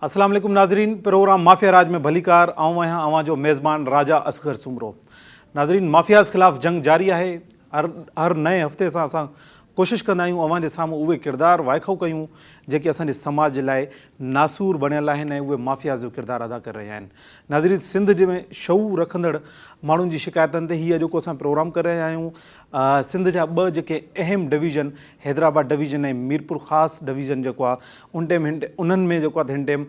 اسلام عليڪم ناظرين پروگرام مافيا راڄ ۾ ڀليڪار آئون آهيان اوهان جو ميزبان راجا اصغر سومرو ناظرين مافياز خلاف جنگ جاري آهي هر هر نئين هفتي سان اسان ڪوشش ڪندا آهيون اوهان جي سامهون اهي ڪردار وائکو ڪيون جيڪي اسان جي سماج جي لاء ناسور بڻيل آهن ۽ اهي مافياز جو ڪردار ادا ڪري رهيا آهن ناظرين سنڌ جي ۾ شعور رکندڙ ماڻهن جي شڪايتن تي هي اڄوڪو اسان پروگرام ڪري رهيا آهيون سنڌ جا ٻه جيڪي اهم division Hyderabad division ۽ Mirpurkhas division جيڪو آهي ان ٽيم هن انهن ۾ جيڪو آهي هن ٽيم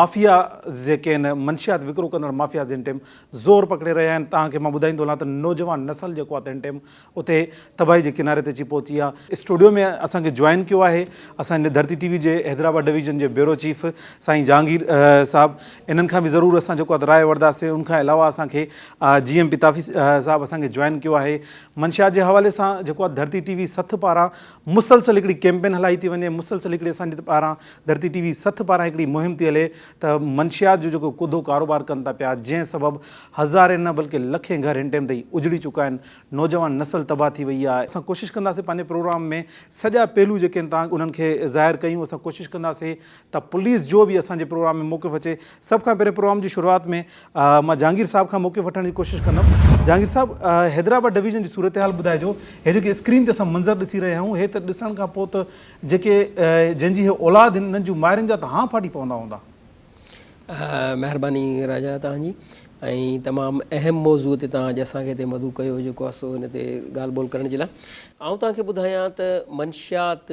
مافيا جيڪي آهن منشيات وڪرو ڪندڙ مافيا هن ٽيم زور پڪڙي رهيا آهن توهان کي مان ٻڌائيندو هلان ته نوجوان نسل جيڪو آهي هن ٽيم اتي تباهي جي ڪناري تي اچي پهتي آهي اسٽوڊيو ۾ اسان کي جوائن ڪيو آهي اسان جي ڌرتي ٽي وي جي حيدرآباد ڊويزن جي بيورو چيف سائين جهانگير صاحب انهن کان به ضرور اسان جيڪو آهي راء وٺنداسين ان کان علاوه اسان کي جي ايم پتافي صاحب اسان کي جوائن ڪيو آهي منشيات جي حوالي سان جيڪو آهي ڌرتي ٽي وي سٿ پاران مسلسل هڪڙي ڪيمپين هلائي ٿي وڃي مسلسل هڪڙي اسان جي پاران ڌرتي ٽي وي سٿ پاران هڪڙي مهم ٿي هلي ته منشيات جو جيڪو ڪڌو ڪاروبار ڪن ٿا پيا جنهن سبب هزارين نه بلڪه لکين گهر هن ٽيم تائين اجڙي چڪا آهن نوجوان نسل تباهه ٿي وئي آهي اسان ڪوشش ڪنداسين پنهنجي پروگرام ۾ سڄا پهلو جيڪي آهن تان انهن کي ظاهر ڪيون اسان ڪوشش ڪنداسين ته پوليس جو به اسان جي پروگرام ۾ موقف اچي. سڀ کان پهرين پروگرام جي شروعات ۾ مان جهانگير صاحب کان موقف وٺڻ جي ڪوشش ڪندم. جهانگير صاحب حيدرآباد ڊويزن جي صورتحال ٻڌائجو. هي جيڪي اسڪرين تي اسان منظر ڏسي رهيا آهيون هي ته ڏسڻ کان پوء ته جيڪي جنهن جي هي اولاد آهن انهن جون مائرن جا ته هانء ڦاٽي پوندا هوندا. مهرباني راجا توهان جي ۽ تمام اهم موضوع تي توهان اڄ اسان کي هتي مدعو ڪيو جيڪو آهي سو ان تي ڳالهه ٻولهه ڪرڻ جي لاء آئون توهان کي ٻڌايان ته منشيات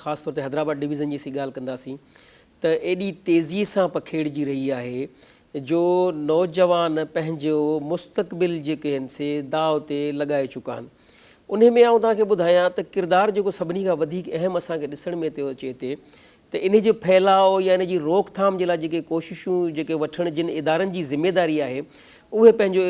خاص طور تي حيدرآباد ڊويزن جي اسين ڳالهه ڪنداسين ته ايڏي تيزي سان پکيڙجي رهي آهي جو نوجوان پنهنجو مستقبل جيڪي آهن سي داء تي لڳائي چڪا آهن انهي ۾ آئون توهان کي ٻڌايان ته ڪردار جيڪو سڀني کان وڌيڪ اهم اسان کي ڏسڻ ۾ ٿو اچي هتي ته انهي جي ڦهلاء يا ان جي روڪٿام جي لاء جيڪي ڪوششون جيڪي وٺڻ جن ادارن جي ذميداري آهي اهي پنهنجو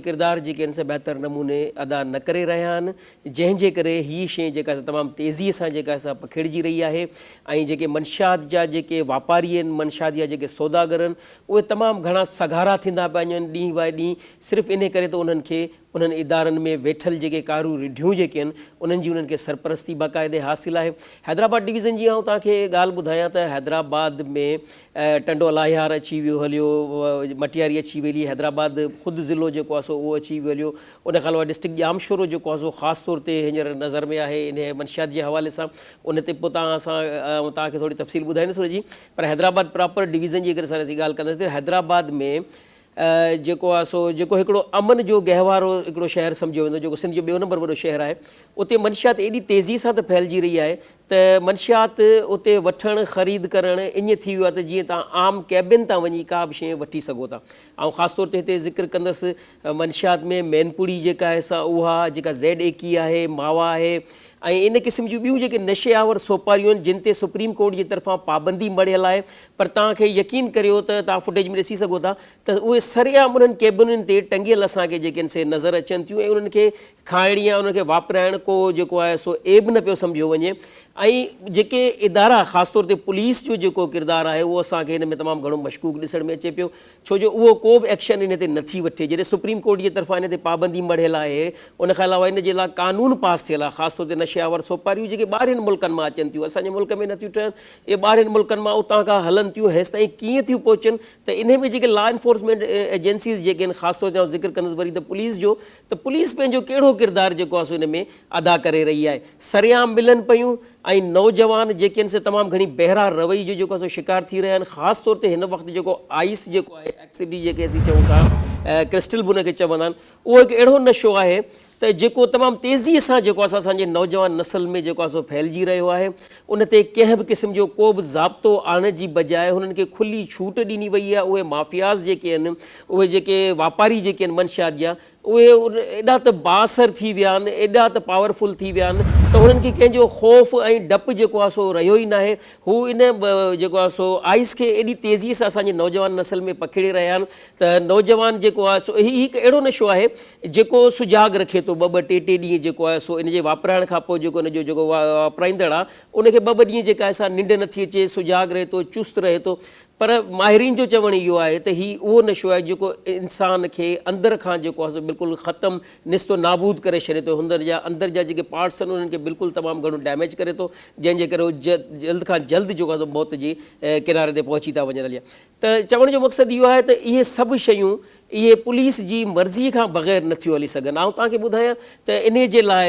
ڪردار جيڪي آهن سي بهتر نموني ادا نه ڪري رهيا آهن جنهن جي ڪري هي شيء جيڪا سا تمام تيزي سان جيڪا سا پکيڙجي رهي آهي ۽ جيڪي منشيات جا جيڪي واپاري آهن منشيات جا جيڪي سوداگر آهن اهي تمام گهڻا سگهارا ٿيندا پيا وڃن ڏينهن باء ڏينهن صرف انهي ڪري ته انهن کي انهن ادارن ۾ ويٺل جيڪي ڪاريون رڍيون جيڪي آهن انهن جي انهن کي سرپرستي باقاعدي حاصل آهي. حيدرآباد ڊويزن جي آئون توهان کي ڳالهه ٻڌايان ته حيدرآباد ۾ ٽنڊو الاهيار اچي ويو هليو، مٽياري اچي ويلي، حيدرآباد خود ضلعو جيڪو آهي سو اهو اچي ويو هليو، ان کان علاوه ڊسٽرڪٽ ڄامشورو جيڪو آهي سو خاص طور تي هينئر نظر ۾ آهي انهي منشيات جي حوالي سان ان تي پوء توهان سان آئون توهان کي ٿوري تفصيل ٻڌائيندس ان جي پر حيدرآباد پراپر ڊويزن جي اگر اسان ڳالهه ڪنداسين ته حيدرآباد ۾ جيڪو آهي سو جيڪو هڪڙو امن جو گهوارو هڪڙو شهر سمجهيو ويندو جيڪو سنڌ جو ٻيو نمبر وڏو شهر آهي اتي منشيات ايڏي تيزي سان ته ڦهلجي رهي آهي ته منشيات اتي وٺڻ خريد ڪرڻ ائين ٿي ويو آهي ته جيئن توهان عام ڪيبن تان وڃي ڪا به شيء وٺي سگهو ٿا آئون خاص طور تي هتي ذڪر ڪندس منشيات ۾ مينپوڙي جيڪا آهي سا اها جيڪا زيڊ ايڪي آهي ماوا آهي ۽ ان قسم جون ٻيون جيڪي نشي آور سوپاريون آهن جن تي سپريم ڪورٽ جي طرفان پابندي مڙهيل آهي پر توهان کي يقين ڪريو ته توهان فوٽيج ۾ ڏسي سگهو ٿا ته اهي سرعام انهن ڪيبنن تي ٽنگيل اسان کي جيڪي آهن سي نظر اچن ٿيون ۽ انهن کي کائڻ يا انهن کي واپرائڻ ڪو جيڪو آهي سو عيب نه پيو سمجهيو وڃي ۽ جيڪي ادارا خاص طور تي پوليس جو جيڪو ڪردار آهي اهو اسان کي هن ۾ تمام گهڻو مشڪوڪ ڏسڻ ۾ اچي پيو ڇو جو اهو ڪو به ايڪشن ان تي نه ٿي وٺي جڏهن سپريم ڪورٽ جي طرفان ان تي پابندي مڙهيل آهي ان کان علاوه ان جي لاء قانون پاس ٿيل آهي خاص طور تي نشي آور سوپاريون جيڪي ٻاهرين ملڪن مان اچن ٿيون اسان جي ملڪ ۾ نٿيون ٺهن اهي ٻاهرين ملڪن مان اتان کان هلن ٿيون هيستائين ڪيئن ٿيون پهچن ته انهي ۾ جيڪي لا انفورسمينٽ ايجنسيز جيڪي آهن خاص طور تي آئون ذڪر ڪندس وري ته پوليس جو ته پوليس پنهنجو ڪهڙو ڪردار جيڪو آهي سو ان ۾ ادا ڪري رهي آهي سرعام ملن پيون ۽ نوجوان جيڪي آهن سي تمام گهڻي بهرا روي جو جيڪو آهي سو شڪار ٿي رهيا آهن خاص طور تي هن وقت جيڪو آئس جيڪو آهي ايڪس ڊي جيڪي اسين چئون ٿا ڪرسٽل به ان کي چوندا آهن اهو هڪ اهڙو نشو آهي ته جيڪو تمام تيزي سان جيڪو آهي سو اسان جي نوجوان نسل ۾ جيڪو آهي سو ڦهلجي رهيو آهي ان تي ڪنهن به قسم جو ڪو به ضابطو آڻڻ جي بجاء هنن کي کلي ڇوٽ ڏني وئي آهي اهي مافياز جيڪي آهن اهي جيڪي واپاري جيڪي آهن منشيات جا اهي ايڏا ته بااثر ٿي ويا آهن، ايڏا ته پاور فل ٿي ويا آهن ته هنن کي ڪنهن جو خوف ۽ ڊپ جيڪو آهي سو رهيو ئي ناهي. هو ان جيڪو آهي سو آئس کي ايڏي تيزيء سان اسان جي نوجوان نسل ۾ پکيڙي رهيا آهن ته نوجوان جيڪو آهي سو هي هڪ اهڙو نشو آهي جيڪو سجاڳ رکي ٿو ٻه ٻه ٽي ٽي ڏينهن جيڪو آهي سو ان جي واپرائڻ کان پوء جيڪو ان جو جيڪو واپرائيندڙ آهي ان کي ٻه ٻه ڏينهن جيڪا آهي سا ننڊ نٿي اچي، سجاڳ رهي ٿو، چست رهي ٿو. پر ماهرين جو چوڻ اهو آهي ته هي اهو نشو آهي جيڪو انسان کي اندر کان جيڪو آهي سو بلڪل ختم نست و نابود ڪري ڇڏي ٿو هن جا اندر جا جيڪي پارٽس آهن انهن کي بلڪل تمام گهڻو ڊيميج ڪري ٿو جنهن جي ڪري هو جلد کان جلد جيڪو آهي سو موت جي ڪناري تي پهچي ٿا وڃن هليا ته چوڻ جو مقصد اهو آهي ته اهي سڀ شيون اهي پوليس جي مرضي کان بغير نه ٿيون هلي سگهن آئون توهان کي ٻڌايان ته انهي جي لاء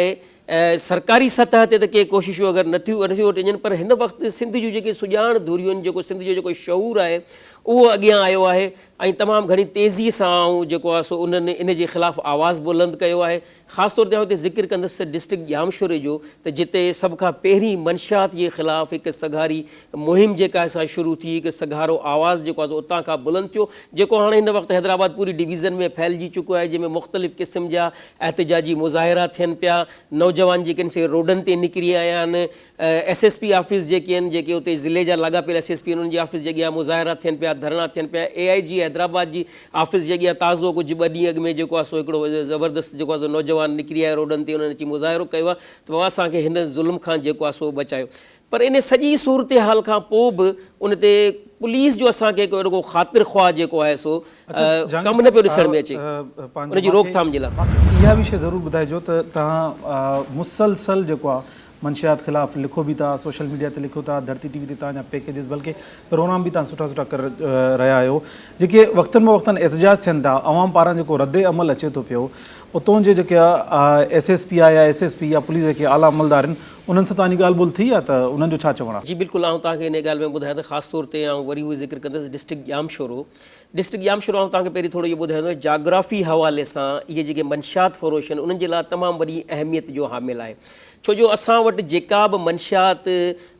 سرڪاري سطح تي ته ڪي ڪوششون اگر نه ٿيون وٺجن پر هن وقت سنڌ جون جيڪي سڄاڻ ڌريون آهن جيڪو سنڌ جو جيڪو شعور آهي اهو اڳيان آيو آهي ۽ تمام گهڻي تيزي سان آئون جيڪو آهي سو انهن ان جي خلاف آواز بلند ڪيو آهي خاص طور تي آئون هتي ذڪر ڪندس ته ڊسٽرڪٽ ڄامشوري جو ته جتي سڀ کان پهرين منشيات جي خلاف هڪ سگهاري مهم جيڪا آهي سا شروع ٿي هڪ سگهارو آواز جيڪو آهي سو اتان کان بلند ٿيو جيڪو هاڻي هن وقت حيدرآباد پوري ڊويزن ۾ ڦهلجي چڪو آهي جنهن ۾ مختلف قسم جا احتجاجي مظاهرا ٿين پيا، نوجوان جيڪي آهن سي روڊن تي نڪري آيا آهن، ايس ايس پي آفيس جيڪي آهن جيڪي اتي ضلعي جا لاڳاپيل ايس ايس پي آهن انهن جي آفيس جي اڳيان مظاهرا ٿين پيا، ڌرڻا ٿين پيا، اي آء جي حيدرآباد جي آفيس جي اڳيان تازو ڪجهه ٻه ڏينهن اڳ ۾ جيڪو آهي سو هڪڙو زبردست جيڪو آهي سو نوجوان نڪري آيا روڊن تي انهن اچي مظاهرو ڪيو آهي ته بابا اسان کي هن ظلم کان جيڪو آهي سو بچايو. پر ان سڄي صورتحال کان پوء به ان تي پوليس جو اسان کي ڪو اهڙو ڪو خاطر خواهه جيڪو آهي سو ڪم نه پيو ڏسڻ ۾ اچي ان جي روڪٿام جي لاء. اها به شيء ضرور ٻڌائجو ته توهان مسلسل جيڪو آهي منشيات خلاف لکو به ٿا، سوشل ميڊيا تي لکو ٿا، ڌرتي ٽي وي تي توهان جا پيڪيجز بلڪه پروگرام به توهان سٺا سٺا ڪري رهيا آهيو جيڪي وقتن بوقتن احتجاج ٿين ٿا عوام پاران جيڪو رد عمل اچي ٿو پيو اتون جي جيڪي ايس ايس پي آهي يا ايس ايس پي يا پوليس جيڪي اعليٰ عملدار آهن انهن سان توهان جي ڳالهه ٻولهه ٿي آهي ته انهن جو ڇا چوڻ آهي؟ جي بلڪل آئون توهان کي انهي ڳالهه ۾ ٻڌايان ته خاص طور تي آئون وري اهو ذڪر ڪندس ڊسٽرڪٽ ڄامشورو ڊسٽرڪٽ ڄامشورو آئون توهان کي پهرين ٿورو اهو ٻڌايان ته جاگرافي حوالي سان اهي جيڪي منشيات فروش آهن انهن جي لاء تمام وڏي اهميت جو حامل آهي ڇو جو اسان وٽ جيڪا به منشيات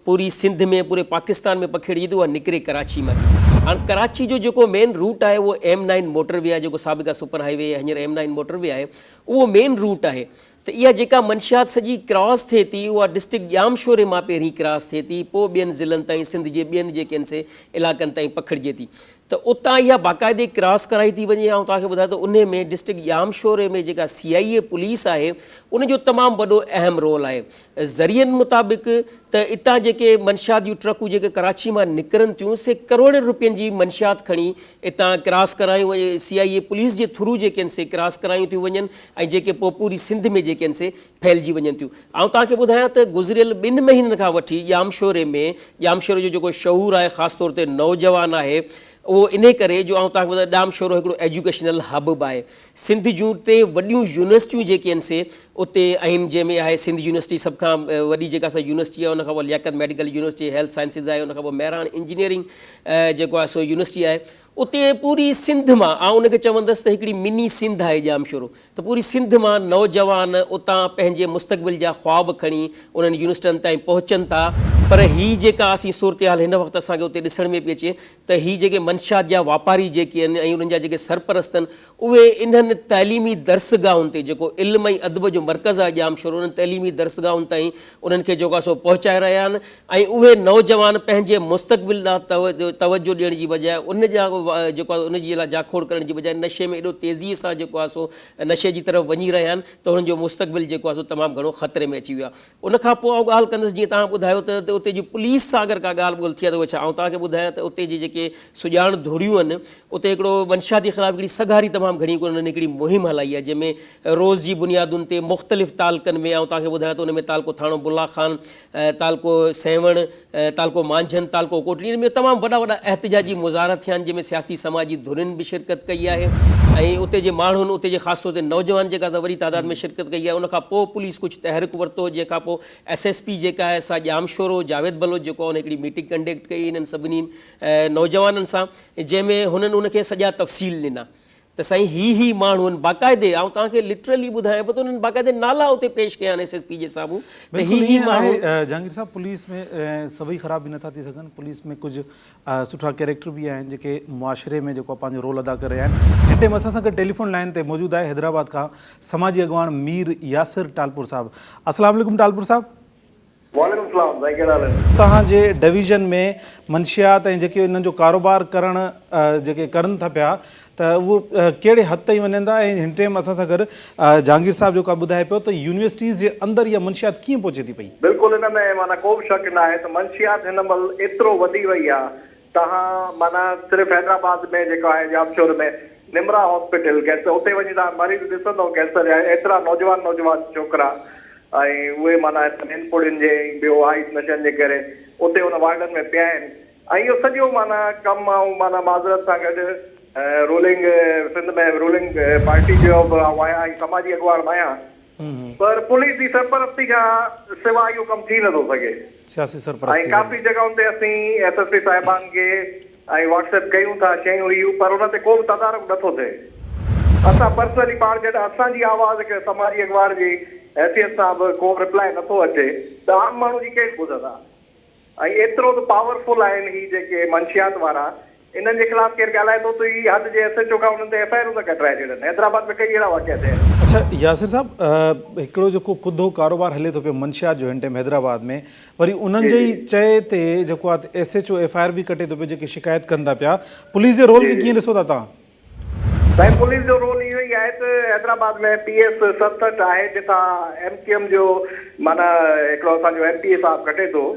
پوري سنڌ ۾ پوري پاڪستان ۾ پکيڙجي ٿي اها نڪري ڪراچي مان ٿي هاڻ ڪراچي جو جيڪو مين روٽ آهي اهو ايم نائن موٽر وي آهي جيڪو سابقه سپر هائي وي هينئر ايم نائن موٽر وي آهي اهو مين روٽ آهي ته اها جيڪا منشيات سڄي ڪراس ٿئي ٿي اها ڊسٽرڪٽ ڄامشوري مان پهرين ڪراس ٿئي ٿي پوء ٻين ضلعن تائين سنڌ جي ٻين جيڪي آهن سي علائقن تائين پکڙجي ٿي ته اتان اها باقاعدي ڪراس ڪرائي ٿي وڃي آئون توهان کي ٻڌايان ته انهي ۾ ڊسٽرڪٽ ڄامشوري ۾ جيڪا سي آء اي پوليس آهي ان جو تمام وڏو اهم رول آهي ذريعن مطابق ته اتان جيڪي منشيات جون ٽرڪون جيڪي ڪراچي مان نڪرن ٿيون سي ڪروڙين روپين جي منشيات کڻي اتان ڪراس ڪرايون سي آء اي پوليس جي ٿرو جيڪي آهن سي ڪراس ڪرايون ٿيون وڃن ۽ جيڪي پوء پوري سنڌ ۾ جيڪي آهن سي ڦهلجي وڃن ٿيون. آئون توهان کي ٻڌايان ته گذريل ٻن مهينن کان وٺي ڄامشوري ۾ ڄامشوري جو جيڪو شعور آهي خاص طور تي نوجوان آهي اهو انهي ڪري جو آئون توهان کي ٻڌايان ڄامشورو هڪڙو ايجوڪيشنل هب به آهي. سنڌ جون ٽي وڏيون يونيورسٽيون جيڪي آهن سي اتي آهن جنهن ۾ آهي سنڌ يونيورسٽي سڀ کان وڏي جيڪا سا يونيورسٽي آهي ان کان پوء لياقت ميڊيڪل يونيورسٽي هيلٿ سائنسز آهي ان کان پوء مهراڻ انجنيئرنگ جيڪو آهي سو يونيورسٽي آهي. اتي پوري سنڌ مان آئون ان کي چوندس ته هڪڙي مني سنڌ آهي ڄامشورو ته پوري سنڌ مان نوجوان اتان پنهنجي مستقبل جا خواب کڻي انهن يونيورسٽن تائين پهچن ٿا پر هي جيڪا اسين صورتحال هن وقت اسان کي اتي ڏسڻ ۾ پئي اچي ته هي جيڪي منشيات جا واپاري جيڪي آهن ۽ انهن جا جيڪي سرپرست آهن اهي انهن تعليمي درسگاهن تي جيڪو علم ۽ ادب جو مرڪز آهي ڄامشورو انهن تعليمي درسگاهن تائين انهن کي جيڪو آهي سو پهچائي رهيا آهن ۽ اهي نوجوان پنهنجي مستقبل ڏانهن توجهه ڏيڻ جي بجاء ان جا جيڪو آهي ان جي لاء جاکوڙ ڪرڻ جي بجاء نشي ۾ ايڏو تيزي سان جيڪو آهي سو نشي جي طرف وڃي رهيا آهن ته انهن جو مستقبل جيڪو آهي سو تمام گهڻو خطري ۾ اچي ويو آهي ان کان پوء آئون ڳالهه ڪندس جيئن توهان ٻڌايو ته اتي جي پوليس سان اگر ڪا ڳالهه ٻولهه ٿي آهي ته اهو ڇا آئون توهان کي ٻڌايان ته اتي جي جيڪي سڄاڻ ڌريون آهن اتي هڪڙو منشيات جي خلاف هڪڙي سگهاري تمام گهڻي انهن هڪڙي مهم هلائي آهي جنهن ۾ روز جي بنيادن تي مختلف تعلقن ۾ آئون توهان کي ٻڌايان ته ان ۾ تعلقو ٿاڻو بلا خان، تعلقو سيوهڻ، تعلقو مانجهند، تعلقو ڪوٽڙي ان ۾ تمام وڏا وڏا احتجاجي مظاهرا ٿيا آهن جنهن ۾ سياسي سماجي ڌرين به شرڪت ڪئي آهي ۽ اتي جي ماڻهن اتي جي خاص طور تي نوجوان جيڪا ته وڏي تعداد ۾ شرڪت ڪئي آهي ان کان پوء پوليس ڪجهه تحرڪ ورتو جنهن کان پوء ايس ايس پي جيڪا آهي سا ڄامشورو جاويد بلوچ جيڪو آهي ان هڪڙي ميٽنگ ڪنڊڪٽ ڪئي انهن سڀني نوجوانن سان جنهن ۾ هنن ان کي سڄا تفصيل ڏنا ته سائين هي هي ماڻهو آهن باقاعدي آئون توهان کي لٽرلي ٻڌايان پيو ته انهن باقاعدي نالا اتي پيش ڪيا آهن ايس ايس پي جي سامهون ته هي هي ماڻهو آهي جهانگير صاحب پوليس ۾ سڀئي خراب به نٿا ٿي سگهن پوليس ۾ ڪجهه سٺا ڪيريڪٽر به آهن جيڪي معاشري ۾ جيڪو پنهنجو رول ادا ڪري رهيا آهن هن ٽائيم اسان سان گڏ ٽيليفون لائين تي موجود آهي حيدرآباد کان سماجي اڳواڻ مير ياسر ٽالپور صاحب السلام عليڪم ٽالپور صاحب. وعليڪم السلام سائين ڪهڙا حال آهن. توهان جي ڊويزن ۾ منشيات ۽ جيڪي انهن جو ڪاروبار ڪرڻ جيڪي ڪرن ٿا پيا ته اهو ڪهڙي حد تائين وڃن ٿا ۽ هن ٽيم اسان سان گڏ جهانگير صاحب جيڪو ٻڌائي پيو ته يونيورسٽيز جي اندر اها منشيات ڪيئن پهچي ٿي پئي. بلڪل ان ۾ معنيٰ ڪو به شڪ ناهي ته منشيات هن مهل ايترو وڌي وئي آهي توهان معنيٰ صرف حيدرآباد ۾ جيڪو آهي ڄامشوري ۾ نمرا هاسپيٽل ڪينسر اتي وڃي توهان مريض ڏسندؤ ڪينسر جا ايترا نوجوان نوجوان ڇوڪرا ۽ اهي معنيٰ ٻين پڙين جي ۽ ٻيو آئس نشن جي ڪري اتي ان وارڊن ۾ پيا آهن ۽ اهو سڄو معنيٰ ڪم آئون معنيٰ معذرت سان گڏ رولنگ سنڌ ۾ رولنگ پارٽي جو به آئون آهيان ۽ سماجي اڳواڻ به آهيان پر پوليس جي سرپرستي کان سوا اهو ڪم ٿي نٿو سگهي. سياسي سرپرستي ۽ ڪافي جڳهن تي اسين ايس ايس پي صاحبان کي ۽ واٽس ايپ ڪيون ٿا شيون هيون پر ان تي ڪو به تدارڪ نٿو ٿئي. اسان پرسنلي پاڻ جڏهن اسان جي آواز هڪ سماجي اڳواڻ جي حيثيت سان به ڪو رپلائي نٿو اچي ته عام ماڻهو جي ڪهڙي ٻڌندا. ۽ ايترو ته پاور فل آهن هي جيڪي منشيات وارا انهن جي خلاف ڪير ڳالهائي ٿو ته هي حد جي ايس ايڇ او کان انهن تي ايف I آرون ٿا ڪٽرائي ڇڏن حيدرآباد ۾ ڪئي اهڙا واقعا ٿيا آهن. اڇا ياسر صاحب هڪڙو جيڪو ڪڌو ڪاروبار هلي ٿو پيو منشيات جو هن ٽائيم حيدرآباد ۾ وري انهن جي ئي چئي تي جيڪو آهي ته S H O F I R به ڪٽي ٿو پيو جيڪي شڪايت ڪن ٿا پيا پوليس جي رول کي ڪيئن ڏسو ٿا توهان؟ سائين پوليس جو رول اهو ئي آهي ته حيدرآباد ۾ پي ايس 67 آهي جتان ايم ڪيو ايم جو معنيٰ هڪڙو اسان جو ايم پي اي صاحب کٽي ٿو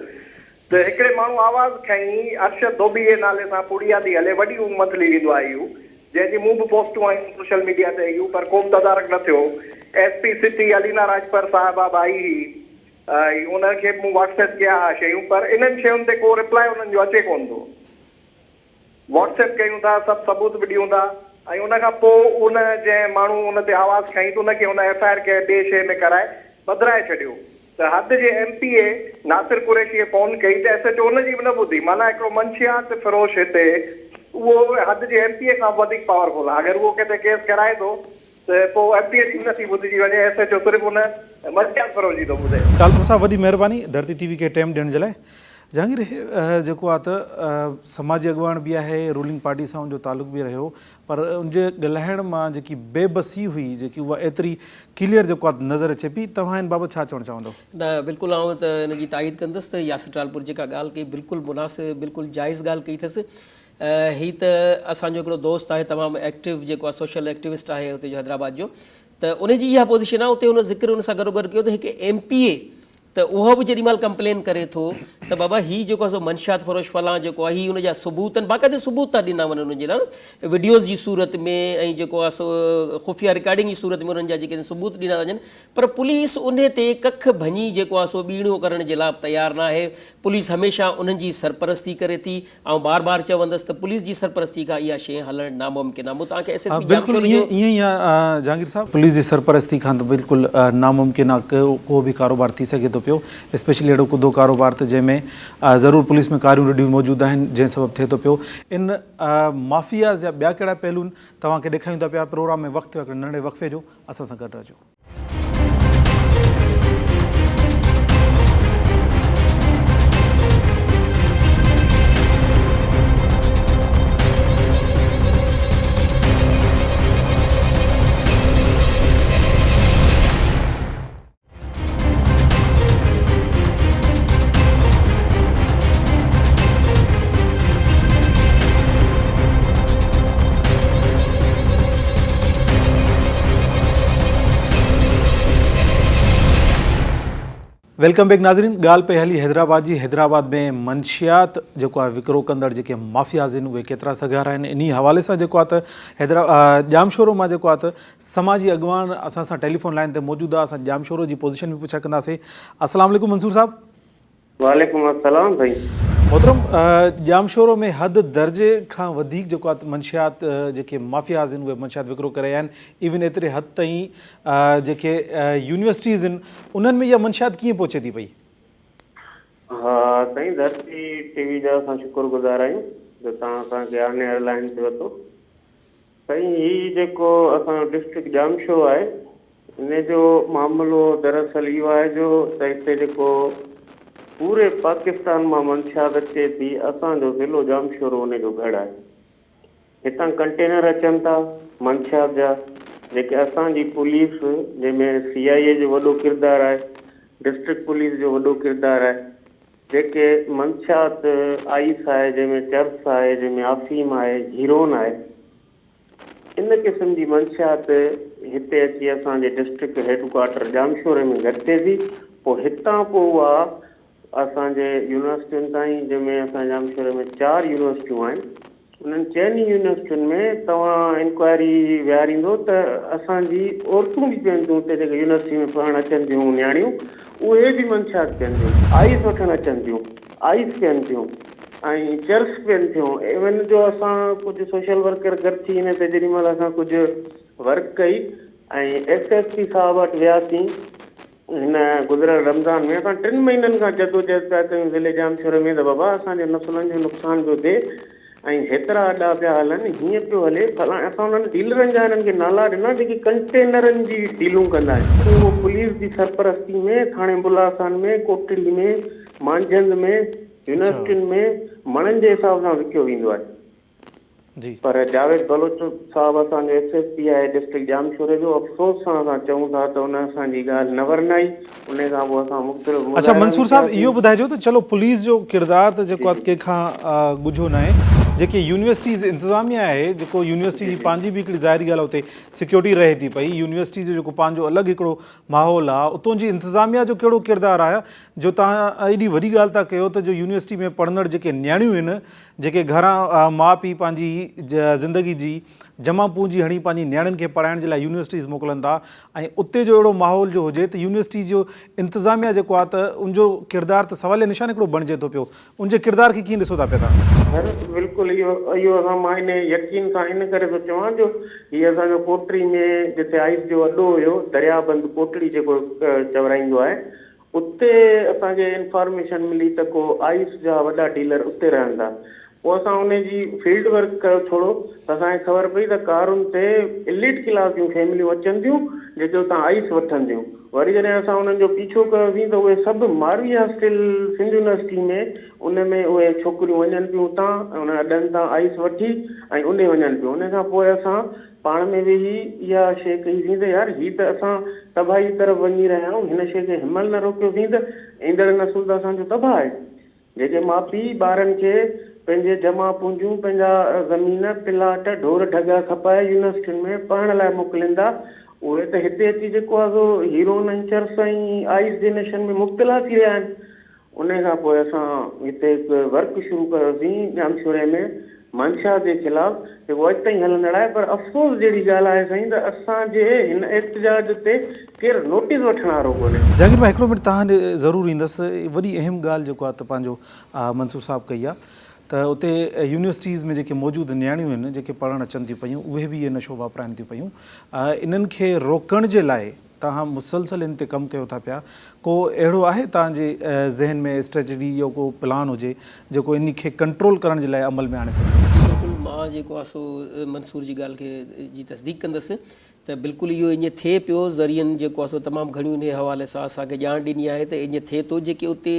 ته هڪڙي ماڻهو آواز کنئي ارشد ڌوٻي جي نالي سان پوڙيا ٿي هلي وڏي منٿلي ڏيندو آهي اهو جنهن جي مون به پوسٽون آيون سوشل ميڊيا تي اهو پر ڪو به تدارڪ نه ٿيو S P city Alina Rajpar صاحبه به آئي هئي ۽ ان کي به مون واٽس ايپ ڪيا ها شيون پر انهن شين تي ڪو رپلائي انهن جو اچي ڪونه ٿو. واٽس ايپ ڪيون ٿا سڀ ثبوت به ڏيون ٿا ۽ ان کان پوء ان جنهن ماڻهو ان تي آواز کنئي ته ان کي ان ايف I R ڪنهن ٻئي شيء ۾ ڪرائي ٻڌرائي ڇڏيو ته حد جي M P A Nasir Qureshi phone ڪئي ته ايس ايڇ او ان جي به نه ٻڌي معنيٰ هڪڙو منشيات فروش هتي اهو حد جي ايم پي اي کان به وڌيڪ پاورفل آهي اگر اهو ڪٿي ڪيس ڪرائي ٿو ته پوء ايم پي اي جي به نٿي ٻڌجي وڃي ايس ايڇ او صرف ان منشيات فروش جي ٿو ٻڌي. ٽالپر صاحب وڏي مهرباني ڌرتي ٽي وي کي ٽيم ڏيڻ جي لاء. جهانگير هي جيڪو آ ته سماجي اڳواڻ به آهي رولنگ پارٽي سان ان جو تعلق به رهيو پر ان جي ڳالهائڻ مان جيڪي بي بسي هئي جيڪي اها ايتري ڪليئر جيڪو آ نظر اچي پئي توهان ان بابت ڇا چوڻ چاهندو؟ نه بلڪل آئون ته ان جي تائيد ڪندس ته ياسر ٽالپر جيڪا ڳالهه ڪئي بلڪل مناسب بلڪل جائز ڳالهه ڪئي اٿس هي ته اسان جو هڪڙو دوست آهي تمام ايڪٽو جيڪو آهي سوشل ايڪٽوسٽ آهي اتي جو حيدرآباد جو ته ان جي اها پوزيشن آهي اتي هن ذڪر ان سان گڏو گڏ ڪيو ته هڪ ايم پي اي ته اهو به جيڏي مهل ڪمپلين ڪري ٿو ته بابا هي جيڪو آهي سو منشيات فروش فلان جيڪو آهي هي ان جا ثبوت آهن باقاعدي ثبوت ٿا ڏنا وڃن انهن جي لاء وڊيوز جي صورت ۾ ۽ جيڪو آهي سو خفيه رڪارڊنگ جي صورت ۾ انهن جا جيڪي ثبوت ڏنا ٿا وڃن پر پوليس انهي تي ڪک ڀڃي جيڪو آهي سو ٻيڻو ڪرڻ جي لاء تيار ناهي پوليس هميشه انهن جي سرپرستي ڪري ٿي آئون بار بار چوندس ته پوليس جي سرپرستي کان اها شيء هلڻ ناممڪن آهي. مون توهان کي ايس ايس پي بلڪل ڄامشوري جو. ائين ئي آهي جهانگير صاحب. پوليس جي سرپرستي کان ته بلڪل ناممڪن آهي ڪو به ڪاروبار ٿي سگهي ٿو پيو اسپيشلي اهڙو ڪڌو ڪاروبار ته جنهن ۾ ضرور پوليس ۾ ڪاريون رڍيون موجود آهن جنهن سبب ٿئي ٿو پيو ان مافياز جا ٻيا ڪهڙا پهلو آهن توهان کي ڏيکاريون ٿا پيا پروگرام ۾ وقت ٿيو آهي هڪڙي ننڍڙي وقفي جو اسان سان گڏ رهجو. Welcome back ناظرين ڳالهه پئي هلي حيدرآباد جي حيدرآباد ۾ منشيات جيڪو آهي وڪرو ڪندڙ جيڪي مافياز آهن اهي ڪيترا سگهارا آهن انهي حوالي سان جيڪو آهي ته حيدرآ ڄامشورو مان جيڪو آهي ته سماجي اڳواڻ اسان سان ٽيليفون لائين تي موجود آهي اسان ڄامشورو جي پوزيشن به پڇا ڪنداسين السلام عليڪم منصور صاحب. وعليڪم السلام سائين. محترم ڄامشورو ۾ حد درجي کان وڌيڪ جيڪو آهي منشيات جيڪي مافياز آهن اهي منشيات وڪرو ڪري رهيا آهن ايون ايتري حد تائين جيڪي يونيورسٽيز آهن انهن ۾ اها منشيات ڪيئن پهچي ٿي پئي؟ ها سائين ڌرتي ٽي وي جا اسان شڪر گذار آهيون جو توهان اسان کي آن ايئر لائين تي ورتو. سائين هي جيڪو اسان جو ڊسٽرڪٽ ڄامشورو آهي ان جو معاملو دراصل اهو آهي جو ته هتي جيڪو پوري پاڪستان مان منشيات اچي ٿي اسان جو ضلعو ڄامشورو ان جو گهڙ آهي هتان ڪنٽينر اچن ٿا منشيات جا جيڪي اسان جي پوليس جنهن ۾ سي آء اي جو وڏو ڪردار آهي ڊسٽرڪٽ پوليس جو وڏو ڪردار آهي جيڪي منشيات آئيس آهي جنهن ۾ چرس آهي جنهن ۾ آفيم آهي هيرون آهي ان قسم جي منشيات هتي اچي اسان جي ڊسٽرڪٽ هيڊ ڪوارٽر ڄامشوري ۾ گڏ ٿئي ٿي پوء هتان پوء اها اسان جي يونيورسٽين تائين جنهن ۾ اسان جي ڄامشوري ۾ چار يونيورسٽيون آهن انهن چئن ئي يونيورسٽين ۾ توهان انڪوائري ويهاريندو ته اسان جي عورتون به پين ٿيون اتي جيڪي يونيورسٽي ۾ پڙهڻ اچن ٿيون نياڻيون اهي به منشيات پين ٿيون آئيس وٺڻ اچن ٿيون آئيس پين ٿيون ۽ چرس پين ٿيون ايون جو اسان ڪجهه سوشل ورڪر گڏ ٿي ان تي جيڏي مهل اسان ڪجهه ورڪ ڪئي ۽ ايس ايس پي صاحب وٽ وياسين هن گذريل رمضان ۾ اسان ٽن مهينن کان جدوجهد پيا ڪيون ضلعي ڄامشوري ۾ ته بابا اسان جي نسلن جو نقصان پيو ٿئي ۽ هيترا اڏا پيا هلن هيئن پيو هلي فلاڻي اسان انهن ڊيلرن جا هنن کي نالا ڏنا جيڪي ڪنٽينرن جي ڊيلون ڪندا آهن اهو پوليس جي سرپرستي ۾ ٿاڻي بلاخان ۾ ڪوٽڙي ۾ مانجهند ۾ يونيورسٽين ۾ مڻن جي حساب سان وڪيو ويندو آهي. جي. پر جاويد بلوچ صاحب اسان جو ايس ايس پي آهي ڊسٽرڪٽ ڄامشوري جو افسوس سان اسان چئون ٿا ته ان اسان جي ڳالهه نه ورنائي انهي کان پوء اسان مختلف اڇا مظاهرا به منصور صاحب ڪياسين. اهو ٻڌائجو ته چلو پوليس جو ڪردار ته جي جيڪو آهي جي ڪنهن کان ڳجهو ناهي جيڪي يونيورسٽيز انتظاميا آهي جيڪو يونيورسٽي جي جي جي پنهنجي به هڪڙي ظاهري ڳالهه اتي سيڪيورٽي رهي ٿي پئي يونيورسٽي جو جيڪو پنهنجو الڳ هڪڙو ماحول آهي اتون جي انتظاميا جو ڪهڙو ڪردار آهي جو توهان ايڏي وڏي ڳالهه ٿا ڪيو ته جو يونيورسٽي ۾ پڙهندڙ جيڪي نياڻيون آهن جيڪي گهران ماء پيء پنهنجي زندگي جي جمع پونجي هڻي پنهنجي نياڻين کي پڙهائڻ جي لاء يونيورسٽيز موڪلن ٿا ۽ اتي جو اهڙو ماحول جو هجي ته يونيورسٽي جو انتظاميا جيڪو آهي ته ان جو ڪردار ته سواليه نشان هڪڙو بڻجي ٿو پيو ان جي ڪردار کي ڪيئن ڏسو ٿا پيا توهان؟ سر بلڪل اهو اهو اسان مان انهي يقين سان ان ڪري ٿو چوان جو هي اسان جو ڪوٽڙي ۾ جتي آئيس جو اڏو هيو درياء بند ڪوٽڙي جيڪو چورائيندو آهي اتي اسان کي انفارميشن ملي ته ڪو آئيس جا وڏا ڊيلر اتي رهن ٿا. پوء اسان انهي جي فيلڊ ورڪ ڪيو ٿورو ته اسان کي خبر پئي ته ڪارن تي اليٽ ڪلاس جون فيمليون اچن ٿيون جيڪي اتان آئيس وٺن ٿيون. وري جڏهن اسان انهن جو پيڇو ڪيوسين ته اهي سڀ ماروي هاسٽل سنڌ يونيورسٽي ۾ ان ۾ اهي ڇوڪريون وڃن پيون اتان انهن اڏن تان آئيس وٺي ۽ انهي وڃن پيون. انهي کان پوء اسان پاڻ ۾ ويهي اها شيء ڪئي سين ته يار هي ته اسان تباهي طرف وڃي رهيا آهيون، هن شيء کي هنمهل نه روڪيوسين ته ايندڙ نسل ته اسان جو تباهه آهي. جيڪي ماء پيء ٻارن کي پنهنجي جمع پونجيون، پنهنجا زمين، پلاٽ، ڍور ڍڳا کپائي يونيورسٽين ۾ پڙهڻ لاء موڪلين ٿا، اهي ته هتي اچي جيڪو آهي سو هيروئن ۽ چرس ۽ آئيس جي نشن ۾ مبتلا ٿي رهيا آهن. انهيء کان پوء اسان هتي هڪ ورڪ شروع ڪيوسين ڄامشوري ۾ منشيات جي خلاف جيڪو اڄ تائين هلندڙ آهي پر افسوس جهڙي ڳالهه آهي سائين ته اسان جي هن احتجاج تي ڪير نوٽيس وٺڻ وارو ڪونهي. جهانگير ڀاء هڪڙو منٽ توهان ڏي ضرور ايندس وڏي اهم ڳالهه جيڪو آهي ته پنهنجو منصور صاحب ڪئي آهي ته اتي يونيورسٽيز ۾ جيڪي موجود نياڻيون آهن جيڪي پڙهڻ اچن ٿيون پيون اهي به اهي نشو واپرائن ٿيون پيون انهن کي روڪڻ جي لاء توهان مسلسل ان تي ڪم ڪيو ٿا پيا، ڪو اهڙو آهي توهان جي ذهن ۾ اسٽريٽجي يا ڪو پلان هجي جيڪو ان کي ڪنٽرول ڪرڻ جي لاء عمل ۾ آڻي سگهجي؟ جي بلڪل مان جيڪو آهي سو منصور جي ڳالهه کي جي تصديق ڪندس ته بلڪل اهو ائين ٿئي پيو ذريعن جيڪو آهي سو تمام گهڻيون انهي حوالي سان اسان کي ڄاڻ ڏني آهي ته ائين ٿئي ٿو جيڪي اتي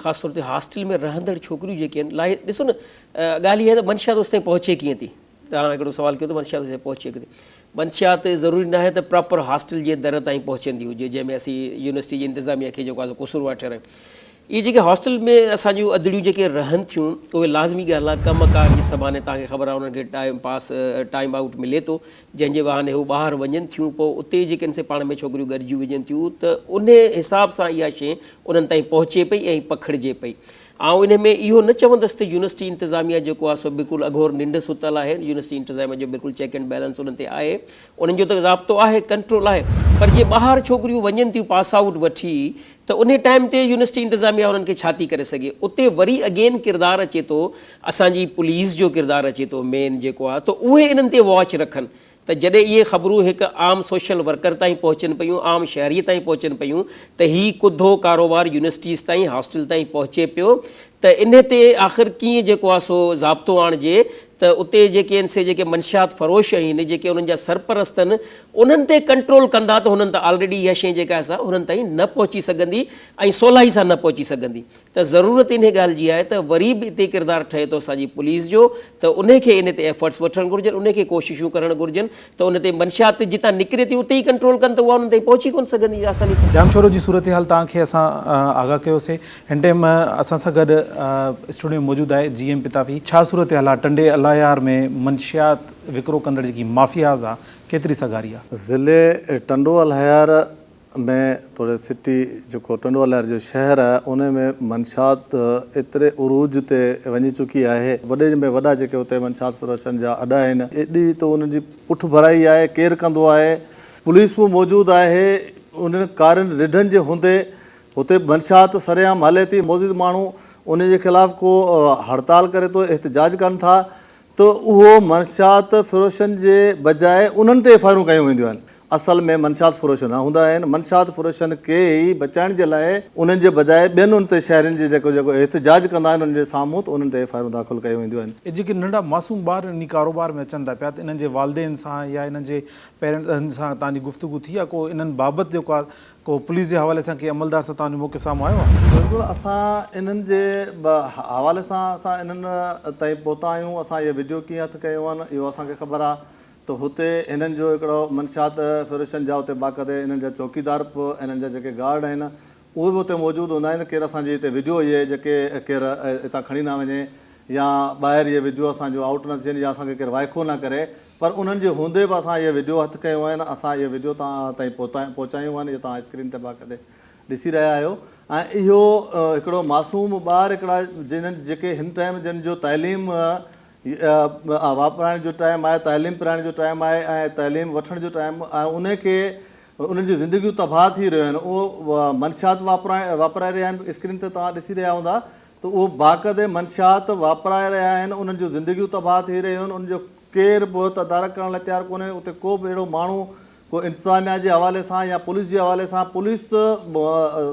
خاص طور تي هاسٽل ۾ رهندڙ ڇوڪريون جيڪي آهن لاهي ڏسو نه ڳالهه اها آهي ته منشيات اوستائين پهچي ڪيئن ٿي؟ توهان هڪڙو سوال ڪيو ته منشيات تائين پهچي ڪٿي؟ منشيات ضروري ناهي ته پراپر هاسٽل جي در تائين پهچندي هجي جنهن ۾ اسين يونيورسٽي جي انتظاميه کي جيڪو آهي سو قصوروار ٺهرايون. اهي جيڪي هاسٽل ۾ اسان جون ادڙيون جيڪي رهن ٿيون اهي لازمي ڳالهه آهي ڪم ڪار جي سباني توهان کي خبر آهي انهن کي ٽائيم پاس ٽائيم آئوٽ ملي ٿو جنهن جي بهاني هو ٻاهر وڃن ٿيون پوء اتي جيڪي سي پاڻ ۾ ڇوڪريون گڏجي وڃن ٿيون ته انهي حساب سان اها شيء انهن تائين پهچي پئي ۽ پکڙجي پئي. آئون انهي ۾ اهو نه چوندس ته يونيورسٽي انتظاميه جيڪو آهي سو بلڪل اگهور ننڊ ستل آهي، يونيورسٽي انتظاميه جو بلڪل چيڪ اينڊ بيلنس انهن تي آهي، انهن جو ته ضابطو آهي، ڪنٽرول آهي، پر جي ٻاهر ڇوڪريون وڃن ٿيون پاس آئوٽ وٺي ته انهي ٽائيم تي يونيورسٽي انتظاميه انهن کي ڇا ٿي ڪري سگهي، اتي وري اگين ڪردار اچي ٿو اسان جي پوليس جو ڪردار اچي ٿو مين جيڪو آهي ته اهي انهن تي واچ رکن ته جڏهن اهي خبرون هڪ عام سوشل ورڪر تائين پهچن پيون، عام شهريء تائين پهچن پيون ته هي ڪڌو ڪاروبار يونيورسٽيز تائين، هاسٽل تائين پهچي پيو ته انهي تي آخر ڪيئن جيڪو آهي سو ضابطو آڻجي ته اتي جيڪي آهن سي جيڪي منشيات فروش آهن، جيڪي انهن جا سرپرست آهن، انهن تي ڪنٽرول ڪندا ته هنن ته آلريڊي اها شيء جيڪا آهي سا هنن تائين نه پهچي سگهندي ۽ سولائي سان نه پهچي سگهندي. ته ضرورت انهي ڳالهه جي آهي ته وري به اتي ڪردار ٺهي ٿو اسان جي پوليس جو ته انهي کي انهي تي ايفرٽس وٺڻ گهرجن انهي کي ڪوششون ڪرڻ گهرجن ته ان تي منشيات جتان نڪري ٿي اتي ئي ڪنٽرول ڪن ته اها انهن تائين پهچي ڪونه سگهندي آساني سان. ڄامشورو جي صورتحال توهان کي اسان آگاهه ڪيوسي هن ٽائيم اسان سان گڏ اسٽوڊيو ۾ موجود آهي جي ايم پتافي ڇا صورتحال آهي ٽنڊي الله يار ۾ منشيات وڪرو ڪندڙ جيڪي مافياز آ ڪيتري سگهاري آ. ضلعي ٽنڊو الهيار ۾ توڙي سٽي جيڪو ٽنڊو الهيار جو شهر آهي ان ۾ منشيات ايتري عروج تي وڃي چڪي آهي وڏي ۾ وڏا جيڪي اتي منشيات فروشن جا اڏا آهن ايڏي ته انهن جي پٺڀرائي آهي ڪير ڪندو آهي پوليس به موجود آهي انهن ڪارين رڍن جي هوندي هتي منشيات سرعام هلي ٿي موجود ماڻهو ان جي خلاف ڪو هڙتال ڪري ٿو احتجاج ڪن ٿا ته اهو منشيات فروشن جي بجاء انهن تي ايف I آرون ڪيون وينديون آهن. اصل ۾ منشيات فروش نه هوندا آهن، منشيات فروشن کي ئي بچائڻ جي لاء انهن جي بجاء ٻين ان تي شهرين جي جيڪو جيڪو احتجاج ڪندا آهن انهن جي سامهون ته انهن تي ايف I آرون داخل ڪيون وينديون آهن. اهي جيڪي ننڍا معصوم ٻار انهي ڪاروبار ۾ اچن ٿا پيا ته انهن جي والدين سان يا انهن جي پيرنٽس سان توهان جي گفتگو ٿي يا ڪو انهن بابت جيڪو آهي ڪو پوليس جي حوالي سان ڪنهن عملدار سان توهان جو موقف سامهون آيو آهي؟ بلڪل اسان انهن جي حوالي سان اسان انهن تائين پهتا آهيون اسان اهي وڊيو ڪيئن هٿ ڪيون آهن اهو اسان کي خبر آهي ته هتي هنن جو هڪڙو منشيات فروشن جا اتي باقاعدي انهن جا چوڪيدار به انهن جا جيڪي گارڊ آهن اهي به اتي موجود هوندا آهن ڪير اسان جي هتي وڊيو اهي جيڪي ڪير هتان کڻي نه وڃي يا ٻاهر اهي وڊيو اسان جون آئوٽ نه ٿين يا اسان کي ڪير وائکو نه ڪري پر انهن جي هوندي به اسان اهي وڊيو هٿ ڪيون آهن، اسان اهي وڊيو توهان تائين پهچايون آهن، اهي توهان اسڪرين تي باقاعدي ڏسي رهيا آهيو ۽ اهو هڪڙو معصوم ٻار هڪڙا جنهن جيڪي هن ٽائيم جن جو تعليم واپرائڻ جو ٽائيم آهي، تعليم پرائڻ جو ٽائيم آهي ۽ تعليم وٺڻ جو ٽائيم ۽ انهي کي انهن جون زندگيون تباهه ٿي رهيون آهن، اهو منشيات واپرائي رهيا آهن، اسڪرين تي توهان ڏسي رهيا هوندا ته اهو باقاعدي منشيات واپرائي رهيا آهن، انهن جون زندگيون تباهه ٿي رهيون آهن، انهن جو ڪير به تدارڪ ڪرڻ لاء تيار ڪونهي، اتي ڪو به اهڙو ماڻهو ڪو انتظاميا جي حوالي سان يا پوليس جي حوالي سان پوليس ته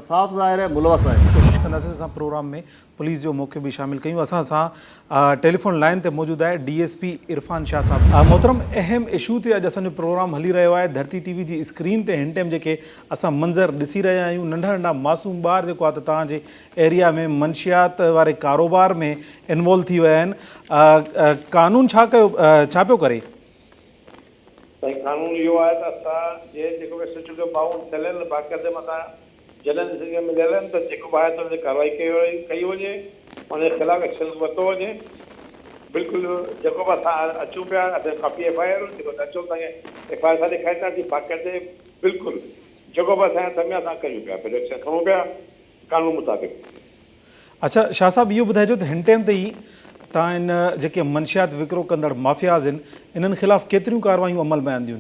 صاف ظاهر آهي ملوث آهي. ڪوشش ڪنداسين اسان پروگرام ۾ پوليس جو موقف به شامل ڪيون اسان سان ٽيليفون لائين تي موجود آهي D S P Irfan Shah صاحب محترم اهم اشو تي اڄ اسان جو پروگرام هلي رهيو آهي ڌرتي ٽي وي جي اسڪرين تي هن ٽائيم جيڪي اسان منظر ڏسي رهيا آهيون ننڍا ننڍا معصوم ٻار جيڪو آهي ته توهان جي ايريا ۾ منشيات واري ڪاروبار ۾ انوالو ٿي ويا آهن قانون ڇا ڪيو ڇا پيو ڪري؟ سائين قانون اهو آهي ته اسان جي جيڪو به ايس ايچ او کي باؤنڊ ٿيل آهن باقاعدي مٿان جڏهن ڏسن کي مليل آهن ته جيڪو به آهي ته ان تي ڪارروائي ڪئي وڃي ان جي خلاف ايڪشن ورتو وڃي بلڪل جيڪو به اسان اچون پيا اسان ڪاپي ايف I R جيڪو نه اچون توهان کي ايف I R سان ڏيکارينداسين باقاعدي بلڪل جيڪو به اسان جي هٿ ۾ اسان ڪريون پيا پهريون ايڪشن کڻون پيا قانون مطابق. اڇا شاهه صاحب اهو ٻڌائجو ته هن ٽيم تائين تان ان جيڪي منشيات وڪرو ڪندڙ مافياز آهن انهن خلاف ڪيتريون ڪاروايون عمل ۾ آنديون؟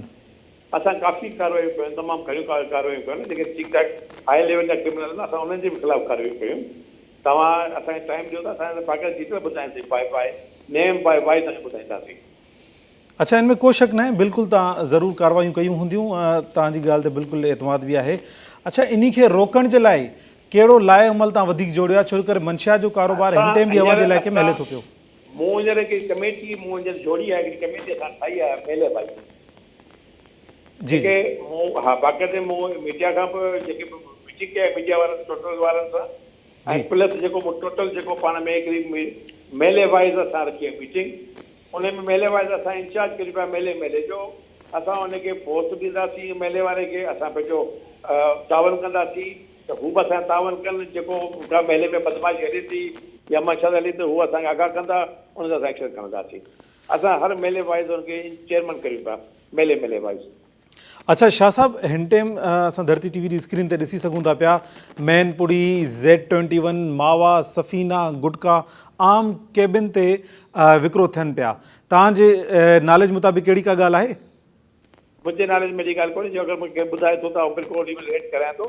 اسان ڪافي ڪاروايون ڪيون تمام گهڻيون ڪاروايون ڪيون جيڪي ٺيڪ ٺاڪ هاء ليول جا ڪرمنل آهن اسان انهن جي به خلاف ڪاروايون ڪيون توهان اسان کي ٽائيم ڏيو ته اسان باقاعده ڊيٽيل ٻڌائينداسين باء باء نيم باء وائي توهان کي ٻڌائينداسين. اڇا ان ۾ ڪو شڪ ناهي بلڪل توهان ضرور ڪاروايون ڪيون هونديون توهان جي ڳالهه تي بلڪل اعتماد به آهي اڇا انهي کي روڪڻ جي لاء ڪهڙو لاء عمل توهان وڌيڪ جوڙيو آهي ڇو ڪري منشيات جو ڪاروبار هن اسان ٽيم به اوهان جي هينئر علائقي ۾ هلي اسان ٿو پيو. مون هينئر هڪڙي ڪميٽي مون هينئر جوڙي آهي هڪڙي ڪميٽي اسان ٺاهي آهي ميلي ڀائي جي جي. جيڪي مون ها باقاعدي مون ميڊيا کان به جيڪي به ميٽنگ ڪئي آهي ميڊيا وارن ٽوٽل وارن سان جي. ۽ پلس جيڪو مون ٽوٽل جيڪو پاڻ ۾ هڪڙي ميلي وائيز اسان رکي آهي ميٽنگ انهي ۾ محلي واري ته اسان انچارج ڪريون پيا محلي محلي جو اسان ان کي فورس ڏينداسين محلي واري کي اسان پنهنجو تعاون ڪنداسين ته هو به اسان جو تعاون ڪن جيڪو ڪا محلي ۾ بدمعاشي هلي ٿي يا منشا هلي ٿي هو اسان کي آگاهه ڪندا ان تي اسان ايڪشن کڻنداسين اسان هر محلي وائيز ان کي چيئرمين ڪريون پيا محلي محلي وائيز. اڇا شاھ صاحب ھن ٽيم اسان ڌرتي ٽي وي جي اسڪرين تي ڏسي سگھون ٿا پيا مين پڙي، زيڊ ٽوئنٽي ون، ماوا، سفينا، گٽڪا عام ڪيبن تي وڪرو ٿين پيا توھان جي ناليج مطابق ڪهڙي ڪا ڳالھ آھي؟ منهنجي ناليج ۾ اهڙي ڳالهه ڪونهي جو اگر مونکي ڪير ٻڌائي ٿو ته آئون بلڪل اوڏي مهل ريڊ ڪرايان ٿو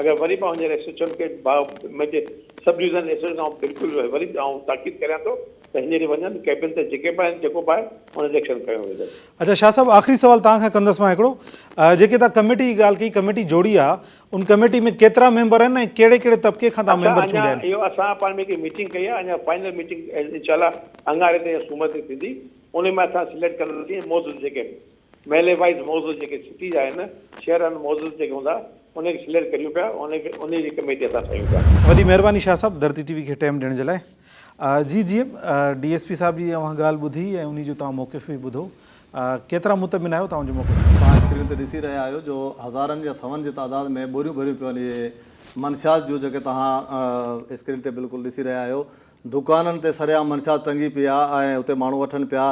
اگر وري به آئون هينئر ايس ايڇ او کي ڀاء منهنجي sub division S H O کي آئون بلڪل وري به آئون تاڪيد ڪريان ٿو ته هينئر ئي وڃن ڪيبن تي جيڪي به آهن جيڪو به آهي ان تي ايڪشن کنيو ويندو. اڇا شاهه صاحب آخري سوال توهان کان ڪندس مان هڪڙو جيڪي توهان ڪميٽي جي ڳالهه ڪئي ڪميٽي جوڙي آ ان ڪميٽي ۾ ڪيترا ميمبر آهن ۽ ڪهڙي ڪهڙي طبقي کان توهان اسان ميمبر اڃا چونڊيا آهن؟ اهو اسان پاڻ ۾ هڪڙي ميٽنگ ڪئي آهي اڃا فائنل ميٽنگ انشاء الله اڱاري تي يا سومر تي ٿيندي انهي ۾ اسان سليڪٽ ڪنداسين موجود جيڪي محلي وائيز موجود جيڪي سٽي جا آهن شهر آهن موجود جيڪي هوندا انهي کي سليڪٽ ڪريون پيا انهي کي انهي جي ڪميٽي اسان ٺاهيون پيا. وڏي مهرباني شاهه صاحب ڌرتي ٽي وي کي ٽيم ڏيڻ جي لاء. جي جي ڊي ايس پي صاحب جي اوهان ڳالهه ٻڌي ۽ انهي جو توهان موقف به ٻڌو ڪيترا مطمئن آهيو توهان جو موقف. توهان اسڪرين تي ڏسي رهيا آهيو جو هزارن يا سون جي تعداد ۾ ٻوريون ڀريون پيون آهن اهي منشيات جون جيڪي توهان اسڪرين تي بلڪل ڏسي رهيا آهيو دڪانن تي سرعام منشيات ٽنگي پئي آهي ۽ اتي ماڻهو وٺن پيا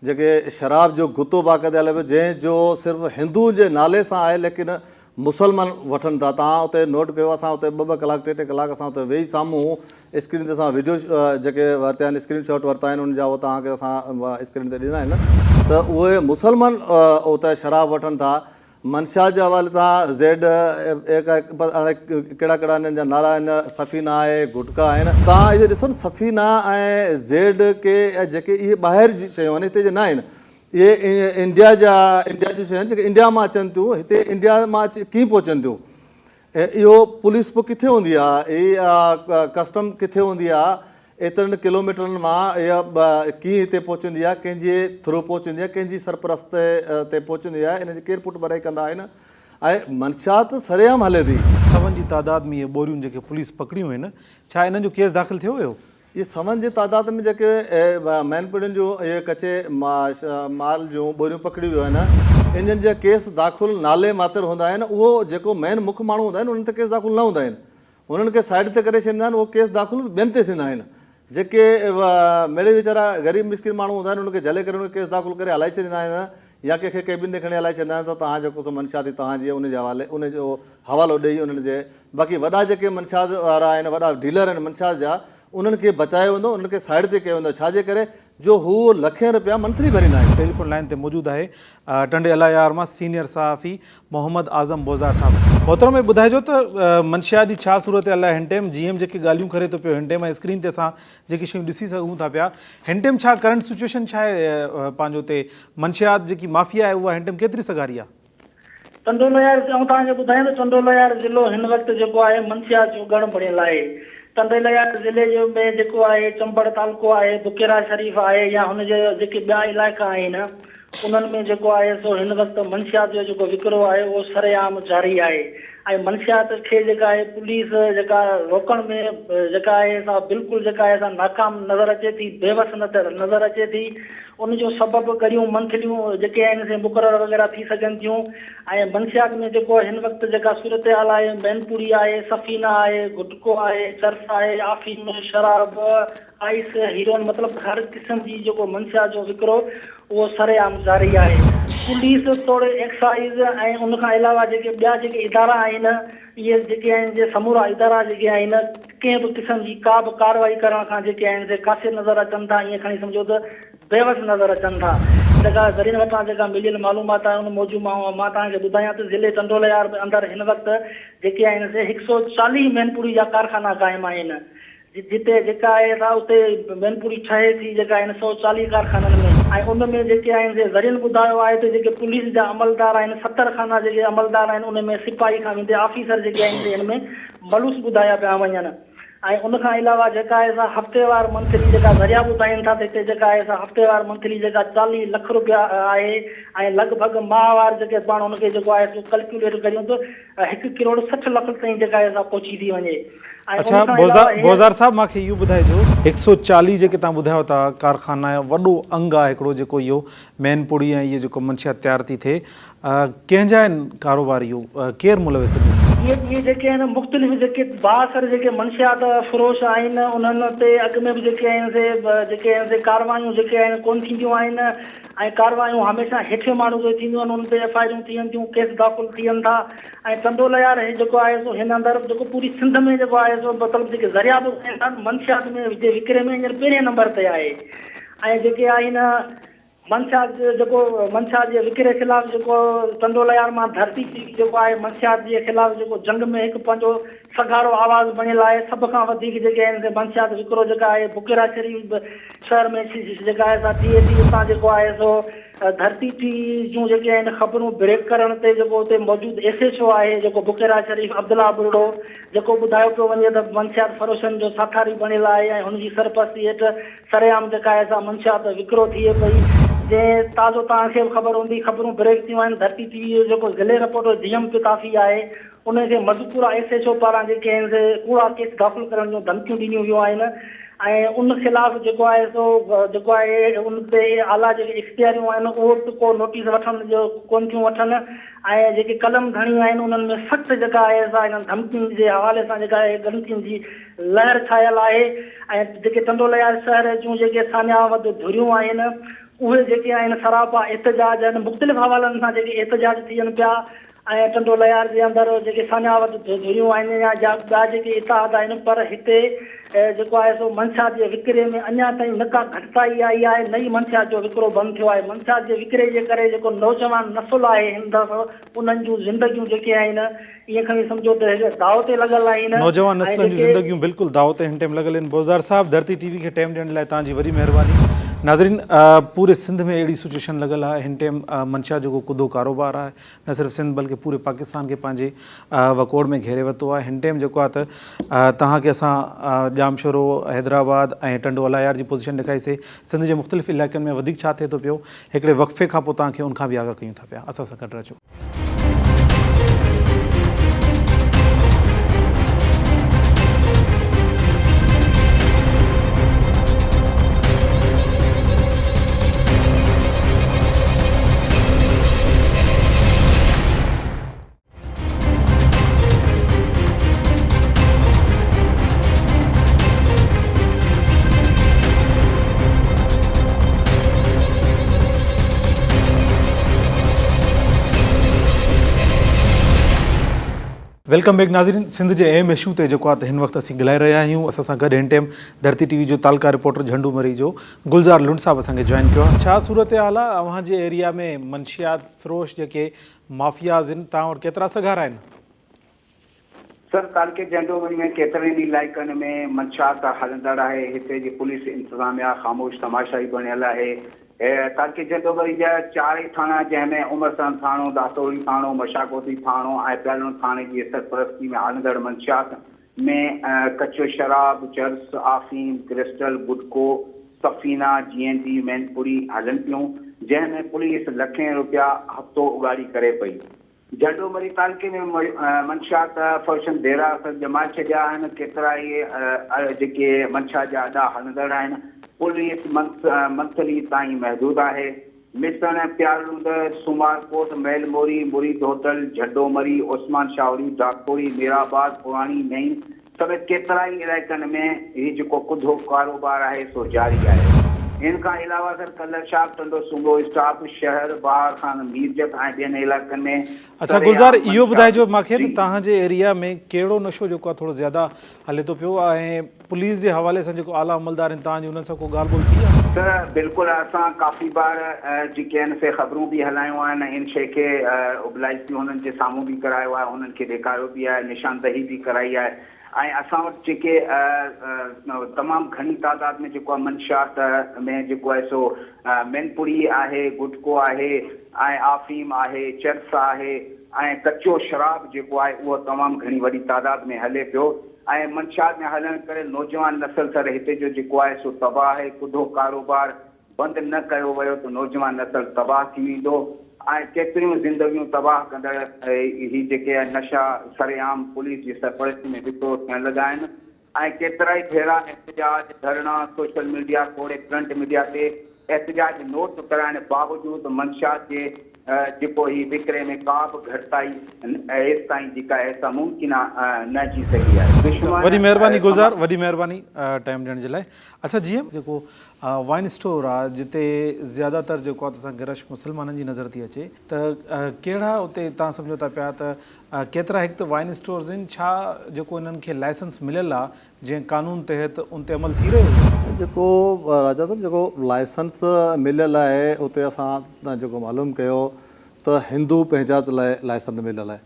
جيڪي شراب جو گتو باقاعده هلي پيو جنهن جو صرف هندو جي نالي سان آهي ليڪن مسلمان وٺن ٿا توهان اتي نوٽ ڪيو اسان اتي ٻه ٻه ڪلاڪ ٽي ٽي ڪلاڪ اسان اتي ويهي سامهون اسڪرين تي اسان وڊيو جيڪي ورتا آهن اسڪرين شاٽ ورتا آهن ان جا اهي توهان کي اسان اسڪرين تي ڏنا آهن ته اهي مسلمان اتي شراب وٺن ٿا منشيات جي حوالي سان زيڊ ايڪ هاڻي ڪهڙا ڪهڙا انهن جا نعرا آهن سفينا آهي گٽڪا آهن توهان اهي ڏسو نه سفينا ۽ زيڊ ڪي جيڪي اهي ٻاهر جي شيون آهن هتي جي نه آهن اهي انڊيا جا انڊيا جون شيون آهن جيڪي انڊيا مان اچن ٿيون هتي انڊيا مان اچي ڪيئن پهچن ٿيون ۽ اهو پوليس پوء ڪٿي هوندي آ هي ڪسٽم ڪٿي هوندي آ ايترن ڪلوميٽرن مان اها ڪيئن هتي پهچندي آ ڪنهن جي ٿرو پهچندي آ ڪنهن جي سرپرستي تي پهچندي آ ان جي ڪير پٺ ڀرائي ڪندا آهن ۽ منشيات سرعام هلي ٿي. سون جي تعداد ۾ اهي ٻوريون جيڪي پوليس پڪڙيون آهن ڇا انهن جو ڪيس داخل ٿيو هيو؟ اهي سون جي تعداد ۾ جيڪي مين پڙين جون اهي ڪچي مال جون ٻوريون پڪڙيون ويون آهن انهن جا ڪيس داخل نالي ماتر هوندا آهن اهو جيڪو مين مک ماڻهو هوندا آهن انهن تي ڪيس داخل نه هوندا آهن انهن کي سائيڊ تي ڪري ڇڏيندا آهن اهو ڪيس داخل ٻين تي ٿيندا آهن جيڪي مڙئي ويچارا غريب مسڪين ماڻهو هوندا آهن انهن کي جهلي ڪري انهن کي ڪيس داخل ڪري هلائي ڇڏيندا آهن يا ڪنهن کي ڪيبن تي کڻي هلائي ڇڏيندا آهن ته توهان جيڪو سو منشيات توهان جي ان جي حوالي ان جو حوالو ڏئي انهن جي باقي وڏا جيڪي منشيات وارا آهن وڏا ڊيلر آهن منشيات جا انهن کي بچايو ويندو انهن کي سائيڊ تي ڪيو ويندو ڇا جي ڪري جو هو لکين رپيا منٿلي ڀريندا آهن. ٽيليفون لائين تي موجود آهي ٽنڊي الله يار مان سينيئر صحافي محمد اعظم بوزدار صاحب محترم هي ٻڌائجو ته منشيات جي ڇا صورتحال آهي هن ٽيم جي ايم جيڪي ڳالهيون ڪري ٿو پيو هن ٽيم ۽ اسڪرين تي اسان جيڪي شيون ڏسي سگهون ٿا پيا هن ٽيم ڇا ڪرنٽ سچويشن ڇا آهي پنهنجو تي منشيات جيڪي مافيا آهي اها هن ٽيم ڪيتري سگهاري آهي. ٽنڊو لهيار آئون توهان کي ٻڌايان ته ٽنڊو لهيار ضلعو هن وقت جيڪو آهي منشيات جو ڳڻ بڻيل آهي. ٽنڊي لهيار ضلعي جو ۾ جيڪو آهي چمبڙ تعلقو آهي، بڪيرا شريف آهي يا هن جا جيڪي ٻيا علائقا آهن انهن ۾ جيڪو آهي سو هن وقت منشيات جو جيڪو وڪرو آهي اهو سرعام جاري آهي ۽ منشيات کي جيڪا آهي پوليس جيڪا روڪڻ ۾ جيڪا آهي سا بلڪل جيڪا آهي سا ناڪام نظر اچي ٿي بيوس نظر اچي ٿي. ان جو سبب ڳريون منٿليون جيڪي آهن سي مقرر وغيره ٿي سگهن ٿيون ۽ منشيات ۾ جيڪو هن وقت جيڪا صورتحال آهي مين پوري آهي، سفينه آهي، گٽڪو آهي، چرس آهي، آفيم، شراب، آئس، هيروئن مطلب ته هر قسم جي جيڪو منشيات جو وڪرو اهو سرعام جاري آهي. پوليس توڙي ايڪسائيز ۽ ان کان علاوه جيڪي ٻيا جيڪي ادارا آهن اهي جيڪي آهن جي سمورا ادارا جيڪي آهن ڪنهن به قسم جي ڪا به ڪارروائي ڪرڻ کان جيڪي آهن سي قاصر نظر اچن ٿا ائين کڻي سمجهو ته بيوس نظر اچن ٿا. جيڪا ذريعن وٽان جيڪا مليل معلومات آهي ان موجب مان مان توهان کي ٻڌايان ته ضلعي ٽنڊولهيار ۾ اندر هن وقت جيڪي آهن سي هڪ سئو 40 مين پوڙي جا ڪارخانا قائم آهن جتي جيڪا آهي سا اتي مين پوڙي ٺهي ٿي جيڪا آهن 140 ڪارخانن ۾ ۽ ان ۾ جيڪي آهن سي ذريعن ٻڌايو آهي ته جيڪي پوليس جا عملدار آهن 70 خانا جيڪي عملدار آهن ان ۾ سپاهي کان ويندي آفيسر جيڪي آهن سي هن ۾ ملوث ٻڌايا پيا وڃن ۽ ان کان علاوه جيڪا آهي سا هفتيوار منٿلي جيڪا ذريعا ٻڌائين ٿا ته هتي جيڪا آهي سا هفتيوار منٿلي جيڪا 40 لک روپيا آهي ۽ لڳ ڀڳ ماهوار جيڪي پاڻ ان کي جيڪو آهي سو ڪلڪيوليٽ ڪريون ته هڪ ڪروڙ 60 لک تائين جيڪا آهي سا پهچي ٿي وڃي ۽ اڇا ان کان علاوه هي بوزدار صاحب مان کي اهو ٻڌائجو 140 جيڪي توهان ٻڌايو ٿا ڪارخانا وڏو انگ آهي هڪڙو جيڪو اهو مين پوڙي ۽ اهي جيڪو منشيات تيار ٿي ٿئي ڪنهن جا آهن ڪاروبار اهو ڪير ملوث آهن؟ اهي جيڪي آهن مختلف جيڪي بااثر جيڪي منشيات فروش آهن انهن تي اڳ ۾ به جيڪي آهن سي جيڪي آهن سي ڪاروايون جيڪي آهن ڪونه ٿينديون آهن ۽ ڪاروايون هميشه هيٺين ماڻهو تي ٿينديون آهن انهن تي ايف I آرون ٿين ٿيون ڪيس داخل ٿين ٿا ۽ ٽنڊو ليار هي جيڪو آهي سو هن اندر جيڪو پوري سنڌ ۾ جيڪو آهي سو مطلب جيڪي ذريعا به ٿين ٿا منشيات ۾ جي وڪري ۾ هينئر پهرين نمبر تي آهي ۽ جيڪي آهن منشيات جيڪو منشيات جي وڪري خلاف جيڪو ٽنڊو ليار مان ڌرتي ٽي وي جيڪو آهي منشيات جي خلاف جيڪو جنگ ۾ هڪ پنهنجو سگهارو آواز بڻيل آهي سڀ کان وڌيڪ جيڪي آهن سي منشيات وڪرو جيڪا آهي بڪيرا شريف شهر ۾ جيڪا آهي سا ٿئي ٿي اتان جيڪو آهي سو ڌرتي ٽي وي جون جيڪي آهن خبرون بريڪ ڪرڻ تي جيڪو اتي موجود ايس ايڇ او آهي جيڪو بڪيرا شريف عبدالله ٻرڙو جيڪو ٻڌايو پيو وڃي ته منشيات فروشن جو ساٿاري بڻيل آهي ۽ هن جي سرپرستي هيٺ سرعام جيڪا آهي سا منشيات وڪرو ٿئي پئي جنهن تازو توهان کي به خبر هوندي خبرون بريڪ ٿيون آهن ڌرتي ٽي وي جو جيڪو ضلعي رپورٽر جي ايم پتافي آهي ان کي مذڪوره ايس ايڇ او پاران جيڪي آهن سي ڪوڙا ڪيس داخل ڪرڻ جون ڌمڪيون ڏنيون ويون آهن ۽ ان خلاف جيڪو آهي سو جيڪو آهي ان تي اعليٰ جيڪي اختياريون آهن اهو به ڪو نوٽيس وٺڻ جو ڪونه ٿيون وٺن ۽ جيڪي قلم ڌڻي آهن انهن ۾ سخت جيڪا آهي سا انهن ڌمڪين جي حوالي سان جيڪا آهي ڳڻتين جي لهر ڇانيل آهي ۽ جيڪي ٽنڊو لهيار شهر جون جيڪي ساڃاهه وڌ ڌريون آهن اهي جيڪي آهن سراپا احتجاج آهن مختلف حوالن سان جيڪي احتجاج ٿين پيا. ۽ ٽنڊو لهيار جي اندر جيڪي ساڃاهه وٽ ڌريون آهن يا جا ٻيا جيڪي اتحاد آهن پر هتي جيڪو آهي سو منشيات جي وڪري ۾ اڃا تائين نه ڪا گهٽتائي آئي آهي نه ئي منشيات جو وڪرو بند ٿيو آهي. منشيات جي وڪري جي ڪري جيڪو نوجوان نسل آهي هن دفعو انهن جون زندگيون جيڪي آهن ائين کڻي سمجهو ته داء تي لڳل آهن نوجوان ۽ نسلن جون جيڪي زندگيون بلڪل داء تي هن ٽيم لڳل آهن. بوزدار صاحب ڌرتي ٽي وي کي ٽيم ڏيڻ لاء توهان جي وڏي مهرباني. ناظرين پوري سنڌ ۾ اهڙي سچويشن لڳل آهي هن ٽيم منشيات جو ڪو ڪڌو ڪاروبار آهي نه صرف سنڌ بلڪه پوري پاڪستان کي پنهنجي وڪوڙ ۾ گهيري ورتو آهي هن ٽيم جيڪو آهي ته توهان کي اسان ڄامشورو حيدرآباد ۽ ٽنڊو الايار جي پوزيشن ڏيکائي سي سنڌ جي مختلف علائقن ۾ وڌيڪ ڇا ٿئي ٿو پيو هڪڙي وقفي کان پوء توهان کي ان کان به آگاهه ڪيون ٿا پيا اسان سان گڏ رهجو. Welcome back ناظرين سنڌ جي اهم اشو تي جيڪو آهي ته هن وقت اسين ڳالهائي رهيا آهيون اسان سان گڏ هن ٽيم ڌرتي ٽي وي جو تعلقه رپورٽر جهنڊو مري جو گلزار لنڊ صاحب اسان کي جوائن ڪيو آهي. ڇا صورتحال آهي اوهان جي ايريا ۾ منشيات فروش جيڪي مافياز آهن توهان وٽ ڪيترا سگهارا آهن؟ سر تعلقي جهنڊو مري ۾ ڪيترن ئي علائقن ۾ منشيات هلندڙ آهي هتي جي پوليس انتظاميا خاموش تماشائي بڻيل آهي تعلقي جهنڊو مري جا چار ئي ٿاڻا جنهن ۾ عمرسان ٿاڻو، داسوڙي ٿاڻو، مشاڪوتي ٿاڻو ۽ پيالڻ ٿاڻي جي سرپرستي ۾ هلندڙ منشيات ۾ ڪچو شراب، چرس، آفيم، ڪرسٽل، گٽڪو، سفينا، جي اين ڊي، مينپوري هلن پيون، جنهن ۾ پوليس لکين روپيا هفتو اڳاڙي ڪري پئي. جهنڊو مري تعلقي ۾ منشيات فروشن ديرا اثر ڄمائي ڇڏيا آهن، ڪيترائي جيڪي منشيات جا اڏا هلندڙ آهن، پوليس منٿلي تائين محدود آهي. مسڻ، پيارلوند، سومار ڪوٽ، محل موري، مريد هوٽل، جهنڊو مري، عثمان شاهوري، ڊاڪوڙي، ميرآباد، پراڻي، نئين سميت ڪيترائي علائقن ۾ هي جيڪو ڪڌو ڪاروبار آهي سو جاري آهي. ان کان علاوه سر ڪلر شاخ، ٽنڊو سومرو اسٽاپ، شهر، بهار خان، ميرجت ۽ ٻين علائقن ۾ اڇا گلزار سرعام اهو منشيات ٻڌائجو مانکي ته جي. توهان جي ايريا ۾ ڪهڙو نشو جيڪو آهي ٿورو زياده هلي ٿو پيو ۽ پوليس جي حوالي سان جيڪو اعليٰ عملدار آهن توهان جي انهن سان ڪو ڳالهه ٻولهه ٿي آهي؟ سر بلڪل اسان ڪافي بار جيڪي آهن سي خبرون به هلايون آهن ۽ ان شئي کي ابلائيز به هنن جي سامهون به ڪرايو آهي هنن کي ڏيکاريو به آهي نشاندهي به ڪرائي آهي ۽ اسان وٽ جيڪي تمام گهڻي تعداد ۾ جيڪو آهي منشيات ۾ جيڪو آهي سو مينپوري آهي گٽڪو آهي ۽ آفيم آهي چرس آهي ۽ ڪچو شراب جيڪو آهي اهو تمام گهڻي وڏي تعداد ۾ هلي پيو ۽ منشيات ۾ هلڻ ڪري نوجوان نسل سر هتي جو جيڪو آهي سو تباهه آهي ڪڌو ڪاروبار بند نه ڪيو ويو ته نوجوان نسل تباهه ٿي ويندو ۽ ڪيتريون زندگيون تباهه ڪندڙ هي جيڪي نشا سرعام پوليس جي سرپرستي ۾ وڪرو ٿيڻ لڳا آهن ۽ ڪيترائي ڀيرا احتجاج، ڌرڻا، سوشل ميڊيا توڙي پرنٽ ميڊيا تي احتجاج نوٽ ڪرائڻ باوجود منشيات جي جيڪو هي وڪري ۾ ڪا به گهٽتائي هيستائين جيڪا آهي سا ممڪن نه اچي سگهي آهي. دشمن وڏي مهرباني گلزار وڏي مهرباني ٽائيم ڏيڻ جي لاء اڇا جي ايم جيڪو وائن اسٽور آ جتي زياده تر جيڪو آ ته اسان کي رش مسلمانن جي نظر ٿي اچي ته ڪهڙا اتي تان سمجهو ٿا پيا ته ڪيترا هڪ ته وائن اسٽورز آهن ڇا جيڪو انهن کي لائسنس مليل آ جنهن قانون تحت ان تي عمل ٿي رهيو هجي. جيڪو راجا صاحب جيڪو لائسنس مليل آهي اتي اسان جيڪو معلوم ڪيو ته هندو پنهنجات لاء لائسنس مليل آهي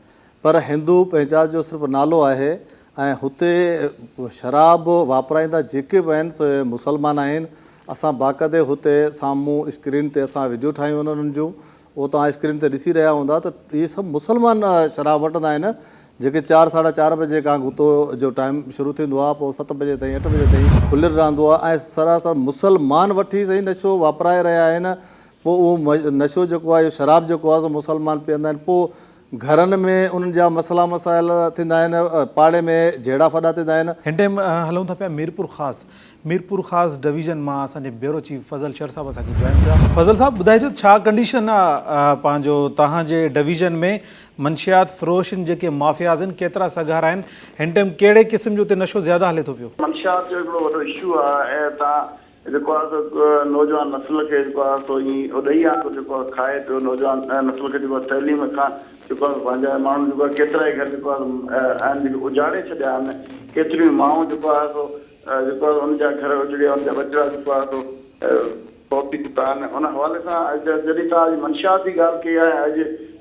پر هندو پنهنجات جو صرف نالو آهي ۽ هتي شراب واپرائيندا جيڪي به آهن سي مسلمان آهن اسان باقاعدي هتي سامهون اسڪرين تي اسان وڊيو ٺاهيون آهن انهن جون اهو توهان اسڪرين تي ڏسي رهيا هوندا ته اهي سڀ مسلمان شراب وٺندا آهن جيڪي چار ساڍا چار بجي کان گتو جو ٽائيم شروع ٿيندو آهي پوء ست بجي تائين اٺ بجي تائين کليل رهندو آهي ۽ سراسر مسلمان وٺي سائين نشو واپرائي رهيا آهن پوء اهو نشو جيڪو آهي شراب جيڪو آهي سو مسلمان پيئندا آهن پوء گهرن ۾ انهن جا مسئلا مسائل ٿيندا آهن، پاڙي ۾ جهيڙا ڦڏا ٿيندا آهن. هن ٽائيم هلون ٿا پيا ميرپورخاص، ميرپورخاص ڊويزن مان اسان جي بيورو چيف فضل شر صاحب اسان کي جوائن ڪيو آهي. فضل صاحب ٻڌائجو ڇا ڪنڊيشن آ پنهنجو توهان جي ڊويزن ۾ منشيات فروشن جيڪي مافياز آهن ڪيترا سگهارا آهن هن ٽائيم ڪهڙي قسم جو اتي نشو زياده هلي ٿو پيو. منشيات جو هڪڙو وڏو اشو آ ۽ تان جيڪو آهي سو نوجوان نسل کي جيڪو آهي سو ائين اڏهي وانگر جيڪو آهي کائي پيو نوجوان نسل کي جيڪو آهي تعليم کان جيڪو آهي وانجهائي ماڻهن جيڪو آهي ڪيترائي گهر جيڪو آهي آهن جيڪي اجاڙي ڇڏيا آهن ڪيتريون مائون جيڪو آهي سو جيڪو آهي ان جا گهر اجڙيا ان جا ٻچڙا جيڪو آهي سو فوت ٿي چڪا آهن ان حوالي سان اڄ جڏهن توهان اڄ منشيات جي ڳالهه ڪئي آهي اڄ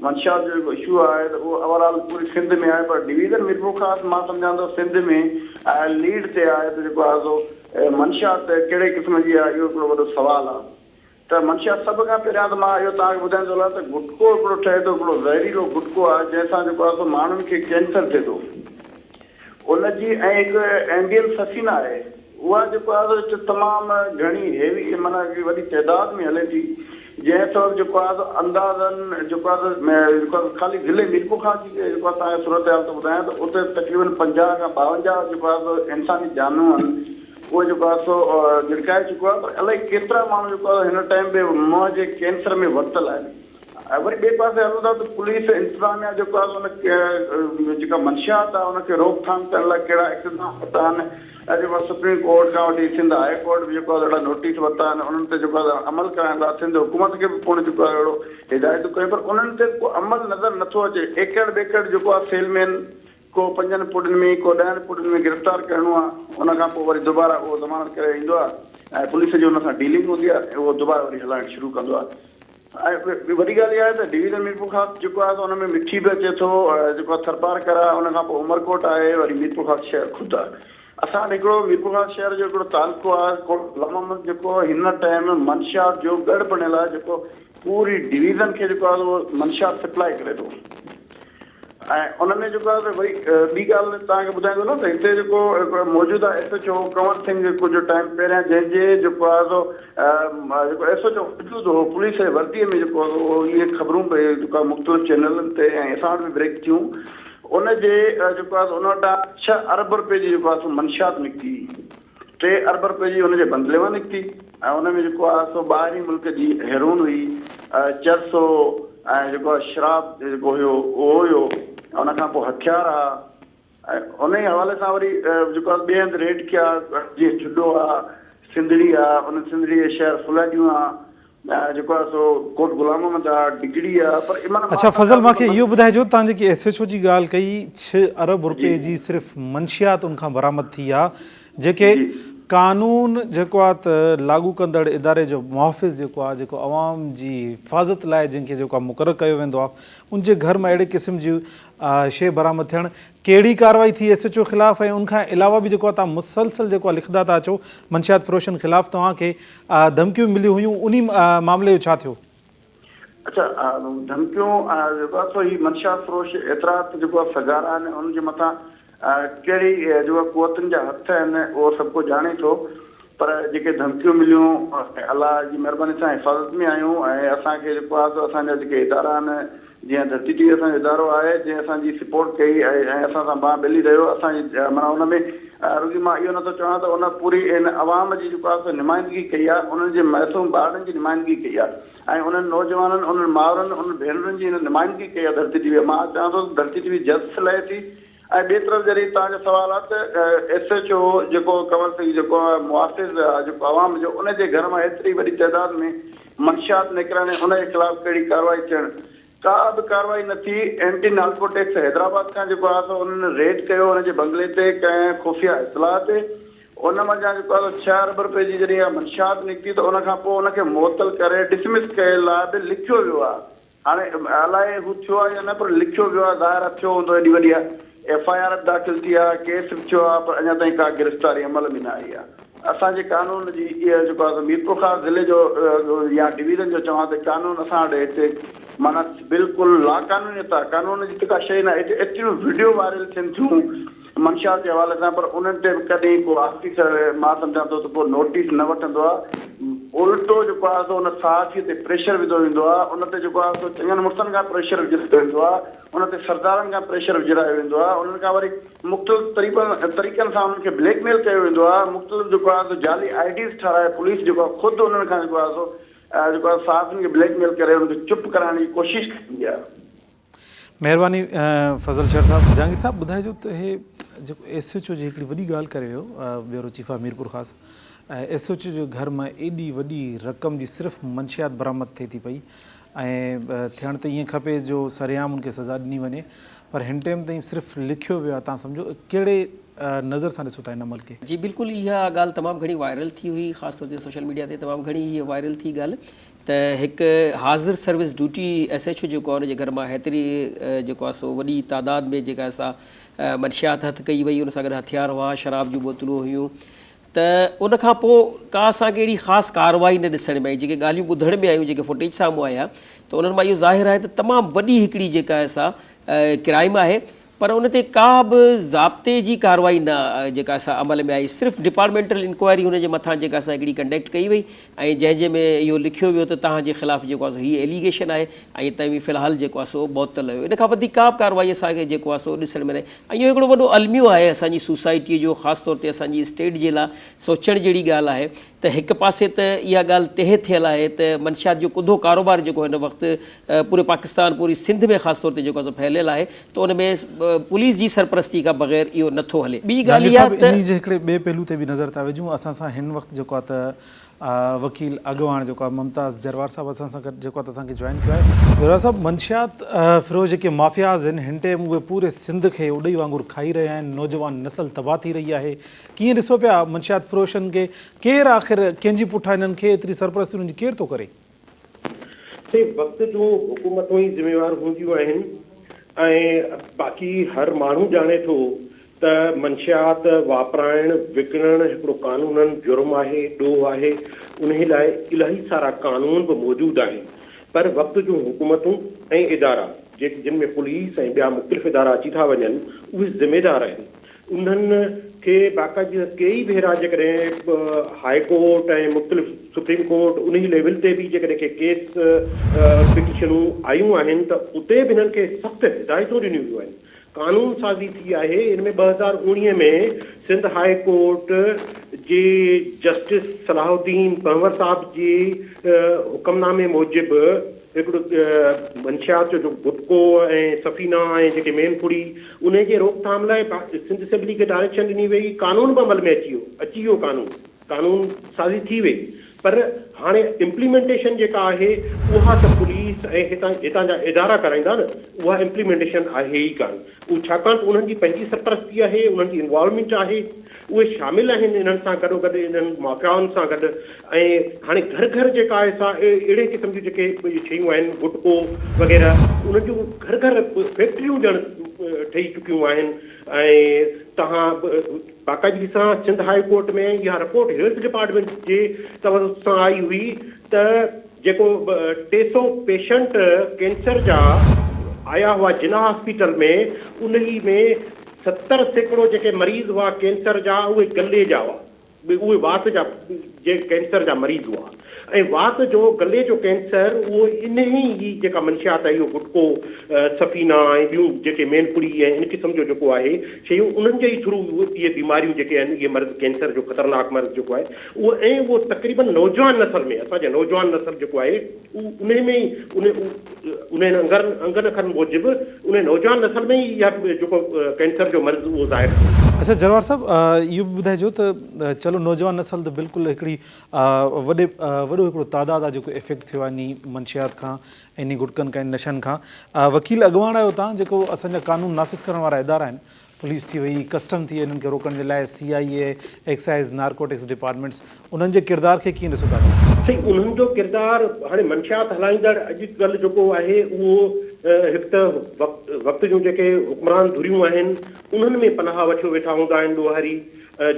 منشيات جو جيڪو اشو آهي ته اهو اوور آل پوري سنڌ ۾ آهي پر ڊويزن ميرپورخاص مان سمجهان ٿو سنڌ ۾ ليڊ تي آهي ته جيڪو آهي سو منشيات ڪهڙي قسم جي آهي اهو هڪڙو وڏو سوال آهي ته منشيات سڀ کان پهريان ته مان اهو توهان کي ٻڌائيندو هلان ته گٽڪو هڪڙو ٺهي ٿو هڪڙو زهريلو گٽڪو آهي جنهن سان جيڪو آهي سو ماڻهن کي ڪينسر ٿئي ٿو ان جي ۽ هڪ انڊين سفينه آهي اها جيڪو آهي سو تمام گهڻي هيوي معنيٰ هڪڙي وڏي تعداد ۾ هلي ٿي جنهن سبب جيڪو آهي سو اندازن جيڪو آهي سو جيڪو آهي خالي ضلعي ميرپورخاص جي جيڪو آهي توهان کي صورتحال ٿو ٻڌايان ته اتي تقريبن 50 کان 52 جيڪو آهي سو انساني جانون آهن اهي جيڪو آهي سو ڳڙڪائي چڪو آهي پر الائي ڪيترا ماڻهو جيڪو آهي هن ٽائيم به منهن جي ڪينسر ۾ ورتل آهن. ۽ وري ٻئي پاسي هلون ٿا ته پوليس انتظاميا جيڪو آهي ان جيڪا منشيات آهي ان کي روڪٿام ڪرڻ لاء ڪهڙا اقدام ورتا آهن ۽ جيڪو آهي سپريم ڪورٽ کان وٺي سنڌ هاء ڪورٽ به جيڪو آهي اهڙا نوٽيس ورتا آهن انهن تي جيڪو آهي عمل ڪرائڻ لاء سنڌ حڪومت کي به پڻ جيڪو آهي اهڙو هدايتون ڪيون پر انهن تي به ڪو عمل نظر نٿو اچي ايڪڙ ٻيڪڙ جيڪو آهي سيلمين ڪو پنجن پوڊن ۾ ڪو ڏهن پوڊن ۾ گرفتار ڪرڻو آهي ان کان پوء وري دوباره اهو ضمانت ڪري ايندو آهي ۽ پوليس جي ان سان ڊيلنگ هوندي آهي ۽ اهو دوباره وري هلائڻ شروع ڪندو آهي ۽ وڏي ڳالهه اها آهي ته ڊويزن ميرپورخاص جيڪو آهي سو ان ۾ مٺي به اچي ٿو جيڪو آهي ٿرپارڪر آهي ان کان پوء عمرڪوٽ آهي وري ميرپورخاص شهر خود آهي. اسان وٽ هڪڙو ميرپورخاص شهر جو هڪڙو تعلقو آهي ڪوٽ غلام محمد جيڪو هن ٽائيم منشيات جو ڳڙهه بڻيل آهي جيڪو پوري ڊويزن کي جيڪو آهي اهو منشيات سپلاء ڪري ٿو. ۽ ان ۾ جيڪو آهي سو وري ٻي ڳالهه توهان کي ٻڌائيندو هلان ته هتي جيڪو موجوده S H O Kanwar Singh ڪجهه ٽائيم پهريان جنهن جي جيڪو آهي سو جيڪو ايس ايڇ او موجود هو پوليس جي وردي ۾ جيڪو آهي سو اهي خبرون به جيڪو آهي مختلف چينلن تي ۽ اسان وٽ به بريڪ ٿيون ان جي جيڪو آهي سو ان وٽان ڇهه ارب رپئي جي جيڪو آهي سو منشيات نڪتي. ٽي ارب رپئي جي ان جي بنگلي مان نڪتي ۽ ان ۾ جيڪو آهي سو ٻاهرين ملڪ جي هيرون هئي، چرس هو ۽ جيڪو آهي شراب جيڪو هيو اهو هيو ۽ ان کان پوء هٿيار ها ۽ انهي حوالي سان وري جيڪو آهي ٻئي هنڌ ريڊ ڪيا جيئن جهڏو آ، سنڌڙي آ، ان سنڌڙي جي شهر ڦلهڏيون آ، جيڪو آ سو ڪوٽ غلام محمد آ، ڊگهڙي آ پر معنيٰ مان اڇا فضل سمجهان مان ٿو کي ته اهو ٻڌائجو تان جيڪي ايس ايڇ او جي ڳالهه ڪئي ڇهه ارب جي رپئي جي صرف منشيات ان کان برآمد ٿي آ جيڪي جي قانون جيڪو آ ته لاڳو ڪندڙ اداري جو محافظ جيڪو آ جيڪو عوام جي حفاظت لاء جنهن کي جيڪو آ مقرر ڪيو ويندو آ ان جي گهر مان اهڙي قسم جي شي برآمد ٿيڻ ڪهڙي ڪارروائي ٿي ايس ايڇ او خلاف ۽ ان کان علاوه به جيڪو آ تان مسلسل جيڪو آ لکندا ٿا اچو منشيات فروشن خلاف توهان کي ڌمڪيون مليون هيون انهي معاملي جو ڇا ٿيو؟ اڇا ڌمڪيون جيڪو آهي سو هي منشيات فروش ايترا ته جيڪو آهي سگهارا آهن انهن جي مٿان ڪهڙي جيڪو آهي قوتن جا هٿ آهن اهو سڀ ڪو ڄاڻي ٿو پر جيڪي ڌمڪيون مليون الله جي مهرباني سان حفاظت ۾ آهيون ۽ اسان کي جيڪو آهي سو اسان جا جيڪي ادارا آهن جيئن ڌرتي ٽي وي اسان جو ادارو آهي جنهن اسان جي سپورٽ ڪئي ۽ اسان سان ٻانهن ٻيلي رهيو اسان جي معنيٰ ان ۾ رڳي مان اهو نٿو چوان ته ان پوري ان عوام جي جيڪو آهي سو نمائندگي ڪئي آهي انهن جي معصوم ٻارڙن جي نمائندگي ڪئي آهي ۽ انهن نوجوانن انهن مائرن انهن ڀينرن جي هن نمائندگي ڪئي آهي ڌرتي ٽي وي مان چوان ٿو ته ڌرتي ٽي وي جس لهي ٿي ۽ ٻئي طرف جڏهن توهان جو سوال آهي ته ايس ايڇ او جيڪو ڪنور سنگهه جيڪو محافظ آهي جيڪو عوام جو ان جي گهر مان ايتري وڏي تعداد ۾ منشيات نڪرڻ ۽ ان جي خلاف ڪهڙي ڪارروائي ٿيڻ ڪا به ڪارروائي نه ٿي اينٽي نارڪوٽڪس حيدرآباد کان جيڪو آهي سو انهن ريڊ ڪيو ان جي بنگلي تي ڪنهن خفيه اطلاع تي ان منجهان جيڪو آهي سو ڇهه ارب رپئي جي جڏهن اها منشيات نڪتي ته ان کان پوء ان کي معطل ڪري ڊسمس ڪيل لاء به لکيو ويو آهي هاڻي الائي هو ٿيو آهي يا نه پر لکيو ويو آهي ظاهر آهي ٿيو هوندو ايڏي وڏي ايف I R به داخل ٿي آهي ڪيس به ٿيو آهي پر اڃا تائين ڪا گرفتاري عمل ۾ نه آئي آهي اسان جي قانون جي اها جيڪو آهي سو ميرپورخاص ضلعي جو يا ڊويزن جو چوان ته قانون اسان وٽ هتي معنيٰ بلڪل لاقانونيت آهي قانون جي ته ڪا شيء نه آهي هتي ايتريون وڊيو وائرل ٿين ٿيون منشيات جي حوالي سان پر انهن تي به ڪڏهن ڪو آفيسر مان سمجهان ٿو ته ڪو نوٽيس نه وٺندو آهي الٽو جيڪو آهي سو ان صحافي تي پريشر وڌو ويندو آهي ان تي جيڪو آهي سو چڱن مڙسن کان پريشر وجهرايو ويندو آهي ان تي سردارن کان پريشر وجهرايو ويندو آهي انهن کان وري مختلف طريقن طريقن سان انهن کي بليڪ ميل ڪيو ويندو آهي مختلف جيڪو آهي سو جعلي I Ds ٺهرائي پوليس جيڪو آهي خود انهن کان جيڪو آهي سو جيڪو آهي صحافين کي بليڪ ميل ڪري انهن کي چپ ڪرائڻ جي ڪوشش ڪندي آهي. مهرباني فضل شر صاحب جهانگير صاحب ٻڌائجو ته هي جيڪو ايس ايڇ او جي هڪڙي وڏي ڳالهه ڪري ويو بيورو چيف آف ميرپور خاص ايس ايڇ او جي گهر مان ايڏي وڏي رقم جي صرف منشيات برآمد ٿئي ٿي پئي ۽ ٿيڻ ته ائين کپي جو سرعام ان کي سزا ڏني وڃي پر هن ٽيم تائين صرف لکيو ويو آهي تان سمجهو ڪهڙي نظر سان ڏسو ٿا ان عمل کي. جي بلڪل اها ڳالهه تمام گهڻي وائرل ٿي هئي خاص طور تي سوشل ميڊيا تي تمام گهڻي هيء وائرل ٿي ڳالهه ته هڪ حاضر service duty S H O جيڪو آهي ان جي گهر مان هيتري جيڪو آهي سو وڏي تعداد ۾ جيڪا سا منشيات هٿ ڪئي وئي ان سان گڏ هٿيار هئا شراب جون بوتلون هيون ته ان کان پوء ڪا اسان کي اهڙي خاص ڪارروائي نه ڏسڻ ۾ آئي، جيڪي ڳالهيون ٻڌڻ ۾ آيون، جيڪي فوٽيج سامهون آيا ته انهن مان اهو ظاهر آهي ته تمام وڏي هڪڙي جيڪا آهي سا ڪرائيم آهي پر ان تي ڪا به ضابطي جي ڪارروائي نه جيڪا سا عمل ۾ آئي، صرف ڊپارٽمينٽل انڪوائري هن جي مٿان جيڪا سا هڪڙي ڪنڊڪٽ ڪئي وئي ۽ جنهن جي ۾ اهو لکيو ويو ته توهان جي خلاف جيڪو آهي سو هي ايليگيشن آهي ۽ توهين في الحال جيڪو آهي سو معطل آهيو. ان کان وڌيڪ ڪا به ڪارروائي اسان کي جيڪو آهي سو ڏسڻ ۾ نه ۽ اهو هڪڙو وڏو الميو آهي اسان جي سوسائٽيء جو خاص طور تي اسان جي اسٽيٽ جي لاء سوچڻ جهڙي ڳالهه آهي ته هڪ پاسي ته اها ڳالهه طئه ٿيل آهي ته منشيات جو ڪڌو ڪاروبار جيڪو هن وقت پوري پاڪستان پوري سنڌ ۾ خاص طور تي جيڪو آهي سو ڦهليل آهي ته ان ۾ پوليس جي سرپرستي کان بغير اهو نٿو هلي ٻي جهانگير ڳالهه اها صاحب ته. انهي جي هڪڙي ٻئي پهلو تي به نظر ٿا وجهون اسان سان هن وقت جيڪو آهي ته وڪيل اڳواڻ جيڪو آهي ممتاز جروار صاحب اسان سان گڏ جيڪو آهي اسان کي جوائن ڪيو آهي. جروار صاحب منشيات فروش جيڪي مافياز آهن هن ٽيم اهي پوري سنڌ کي اڏئي وانگر کائي رهيا آهن نوجوان نسل تباهه ٿي رهي آهي ڪيئن ڏسو پيا منشيات فروشن کي ڪير آخر ڪنهن جي پٺان انهن کي ايتري سرپرستي انهن جي ڪير ٿو ڪري؟ سائين وقت جون حڪومتون ئي ذميوار هونديون آهن ۽ باقي هر ماڻهو ڄاڻي ٿو ته منشيات واپرائڻ، وڪڻڻ هڪڙو قانونن جرم آهي، ڏوهه آهي، انهي لاء الاهي سارا قانون به موجود آهن پر وقت جون حڪومتون ۽ ادارا جيڪي جن ۾ پوليس ۽ ٻيا مختلف ادارا اچي ٿا وڃن اهي ذميدار آهن انهن کي باقاعده ڪيئي ڀيرا جيڪڏهن هاء ڪورٽ ۽ مختلف سپريم ڪورٽ انهي ليول تي به جيڪڏهن ڪي ڪيس پٽيشنون آيون آهن ته اتي به هنن کي سخت هدايتون ڏنيون ويون آهن قانون سازي ٿي آهي، ان ۾ 2019 ۾ سنڌ هاء ڪورٽ جي جسٽس صلاح الدين پنهور صاحب جي حڪم نامي موجب هڪڙو منشيات جو جيڪو گٽڪو ۽ سفينا ۽ جيڪي مين ڦڙي انهي جي روڪٿام لاء سنڌ اسيمبلي کي ڊائريڪشن ڏني وئي، قانون به عمل ۾ اچي ويو، اچي ويو قانون، قانون سازي ٿي وئي پر هاڻي امپليمينٽيشن جيڪا آهي اها ته پوليس ۽ هتان هتان جا ادارا ڪرائيندا نه اها امپليمينٽيشن آهي ئي ڪانه اهو ڇاڪاڻ ته انهن جي پنهنجي سرپرستي آهي انهن جي انوالومينٽ آهي اهي شامل آهن انهن سان گڏو گڏ انهن مافيائن سان گڏ ۽ هاڻي گهر گهر جيڪا آهي سا اهڙي قسم جون جيڪي شيون آهن گٽڪو وغيره انهن جون گهر گهر فيڪٽريون ڄڻ ٺهي چڪيون آهن ۽ توهان باقاعدگي سان سنڌ هاء ڪورٽ ۾ اها رپورٽ هيلٿ ڊپارٽمينٽ جي توسط سان آئي هئي ته جيڪو 300 پيشنٽ ڪينسر جا آيا هئا جناح هاسپيٽل ۾ انهي ۾ 70% جيڪي مريض هئا ڪينسر جا اهي گلي جا هئا اهي وات جا جي ڪينسر جا مريض هئا ۽ وات جو گلي جو ڪينسر اهو انهي ئي جيڪا منشيات آهي اهو گٽڪو، سفينا ۽ ٻيون جيڪي مين پڙي ۽ ان قسم جو جيڪو آهي شيون انهن جي ئي ٿرو اهي بيماريون جيڪي آهن اهي مرض ڪينسر جو خطرناڪ مرض جيڪو آهي اهو ۽ اهو تقريبن نوجوان نسل ۾ اسان جي نوجوان نسل جيڪو آهي اهو انهي ۾ ئي انهن انگن انگن اکرن موجب انهي نوجوان نسل ۾ ئي اها جيڪو ڪينسر جو مرض اهو ظاهر ٿيو. اڇا جروار صاحب اهو به ٻڌائجو ته چلو نوجوان نسل ته بلڪل هڪڙي وڏي وڏو هڪڙو تعداد آهي جيڪو افيڪٽ ٿيو آهي انهي منشيات کان انهي گٽڪن کان نشن کان وڪيل اڳواڻ آهيو تان جيڪو اسان جا قانون نافذ ڪرڻ وارا ادارا آهن پوليس ٿي وئي ڪسٽم ٿي وئي انهن کي روڪڻ جي لاء سي آء اي ايڪسائيز نارڪوٽڪس ڊپارٽمينٽس انهن جي ڪردار کي ڪيئن ڏسو ٿا توهان؟ سائين انهن جو ڪردار هاڻي منشيات هلائيندڙ اڄ ڪلهه جيڪو آهي اهو هڪ ته وقت وقت جون جيڪي حڪمران ڌريون آهن انهن ۾ پناهه وٺيو ويٺا هوندا آهن ڏوهاري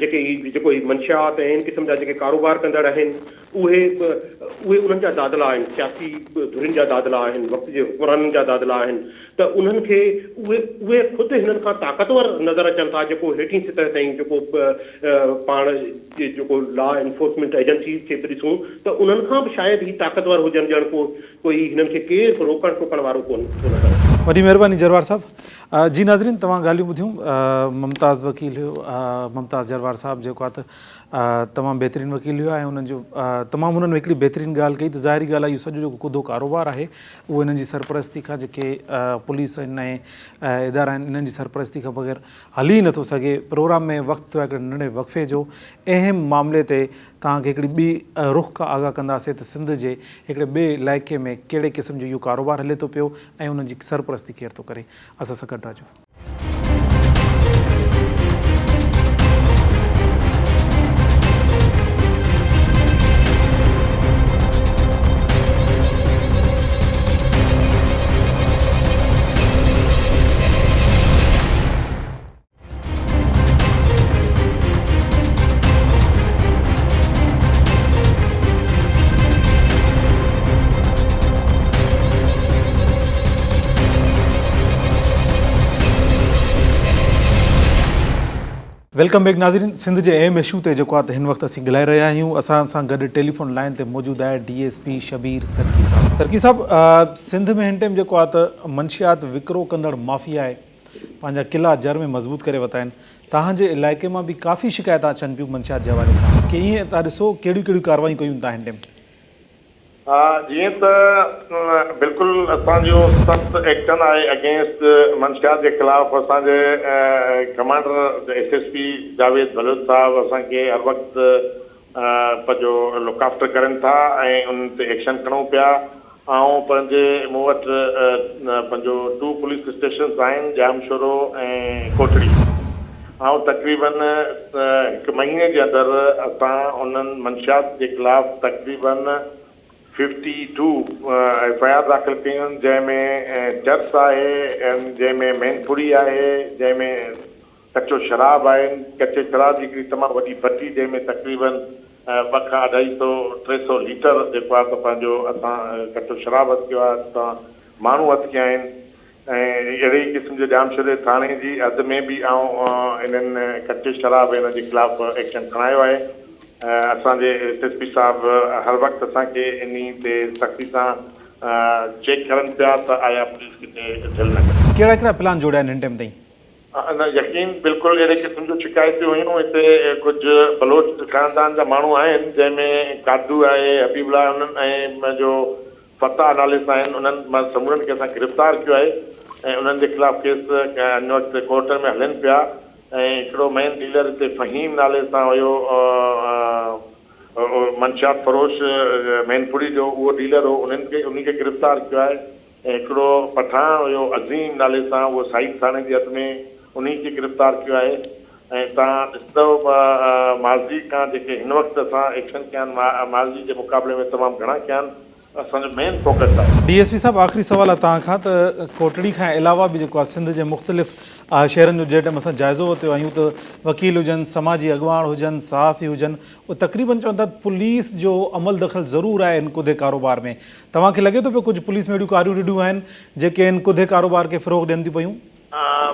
جيڪي هي جيڪو هي منشيات ۽ ان قسم جا جيڪي ڪاروبار ڪندڙ آهن اهي اهي انهن جا دادلا آهن سياسي ڌرين جا دادلا آهن وقت جي حڪمرانن جا دادلا آهن ته انهن کي اهي اهي خود هنن کان طاقتور نظر اچن ٿا جيڪو هيٺين سطح تائين جيڪو پاڻ جيڪو لا انفورسمينٽ ايجنسيز کي به ڏسون ته انهن کان به شايد هي طاقتور هجن ڄڻ ڪو ڪوئي هنن کي ڪير به روڪڻ ٽوڪڻ وارو ڪونه ٿو نظر اچي. وڏي مهرباني جروار صاحب. جي ناظرين توهان ڳالهيون ٻڌيون ممتاز وڪيل هيو ممتاز جروار صاحب جيڪو آهي ته تمام بهترين وڪيل هيو ۽ انهن جو تمام انهن هڪڙي بهترين ڳالهه ڪئي ته ظاهري ڳالهه آهي اهو سڄو جيڪو ڪڌو ڪاروبار آهي اهو انهن جي سرپرستي کان جيڪي پوليس آهن ۽ ادارا آهن انهن جي سرپرستي کان بغير هلي ئي نٿو سگهي پروگرام ۾ وقت ٿيو آهي هڪڙي ننڍڙي وقفي جو اهم معاملي تي توهان کي هڪڙي ٻي رخ کان آگاهه ڪنداسين ته سنڌ جي هڪڙي ٻئي علائقي ۾ ڪهڙي قسم جو اهو ڪاروبار هلي ٿو پيو ۽ ان جي سرپرستي ڪير ٿو ڪري. اسان سان گڏ رهجو. Welcome back ناظرين سنڌ جي اهم اشو تي جيڪو آهي ته هن وقت اسين ڳالهائي رهيا آهيون اسان سان گڏ ٽيليفون لائين تي موجود آهي ڊي ايس پي شبير سرڪي صاحب سرڪي صاحب سنڌ ۾ هن ٽائيم جيڪو آهي ته منشيات وڪرو ڪندڙ مافيا آهي پنهنجا قلعا جر ۾ مضبوط ڪري ورتا آهن. توهان جي علائقي مان به ڪافي شڪايتان اچن پيون منشيات جي حوالي سان. ڪيئن ٿا ڏسو ڪهڙيون ڪهڙيون ڪارروايون ڪيون ٿا هن ٽيم؟ ها جيئن ته بلڪل اسان جو سخت ايڪشن آهي اگينسٽ منشيات جي خلاف اسان جي commander S S P Javed Baloch صاحب اسان کي هر وقت پنهنجو لڪ آفٽر ڪرن ٿا ۽ انهن تي ايڪشن کڻون پيا. آئون پنهنجي مون وٽ پنهنجو ٽو پوليس اسٽيشنز آهن ڄامشورو ۽ ڪوٽڙي. آئون تقريبن هڪ مهيني جي اندر اسان انهن منشيات جي خلاف تقريبن fifty two F I R داخل ڪيون آهن جنهن ۾ چرس آهي جنهن ۾ مين پڙي آهي جنهن ۾ ڪچو شراب آهي. ڪچي شراب جي هڪڙي تمام وڏي بٺي جنهن ۾ تقريباً ٻه کان اڍائي سئو ٽي سئو ليٽر جيڪو آهي ته پنهنجو اسان ڪچو شراب هٿ ڪيو آهي اتان ماڻهو هٿ ڪيا آهن ۽ اهڙي ئي قسم جو ڄامشوري ٿاڻي جي حد ۾ به آئون انهن ڪچي شراب ۽ ان جي خلاف ايڪشن کڻايو آهي اسان جي ايس ايس پي صاحب هر وقت اسان کي انهي تي سختي سان چيڪ ڪرن پيا ته آيا پوليس ڪٿي ڍل نه ڪري. ڪهڙا ڪهڙا پلان جوڙيا آهن هن ٽيم تائين؟ نه يقين بلڪل اهڙي قسم جون شڪايتون هيون هتي ڪجهه بلوچ خاندان جا ماڻهو آهن جنهن ۾ قادو آهي حبيب الله انهن ۽ پنهنجو فتاح نالي سان آهن انهن مان سمورن کي اسان گرفتار ڪيو آهي ۽ انهن جي خلاف ڪيس هن وقت ڪورٽن ۾ هلن پيا ۽ هڪڙو مين ڊيلر هتي فهيم نالي سان هيو منشيات فروش مينپوري جو اهو ڊيلر هو انهن کي انهي کي گرفتار ڪيو آهي. ۽ هڪڙو پٺاڻ هيو عظيم نالي سان اهو سعيد ٿاڻي جي حد ۾ انهي کي گرفتار ڪيو آهي ۽ توهان ڏسندؤ ماضي کان جيڪي هن وقت اسان ايڪشن ڪيا آهن ماضي جي مقابلي ۾ تمام گهڻا ڪيا آهن اسان جو مين فوڪس آهي. ڊي ايس پي صاحب آخري سوال آهي توهان کان ته ڪوٽڙي کان علاوه به جيڪو آهي سنڌ جي مختلف شهرن جو جنهن ٽائيم اسان جائزو ورتو آهيون ته وڪيل هجن سماجي اڳواڻ هجن صحافي هجن اهي تقريبن چون ٿا ته پوليس جو عمل دخل ضرور آهي هن ڪڌي ڪاروبار ۾ توهان کي لڳي ٿو پيو ڪجهه پوليس ۾ اهڙيون ڪاريون رڍون آهن جيڪي ان ڪڌي ڪاروبار کي فروغ ڏين ٿيون پيون؟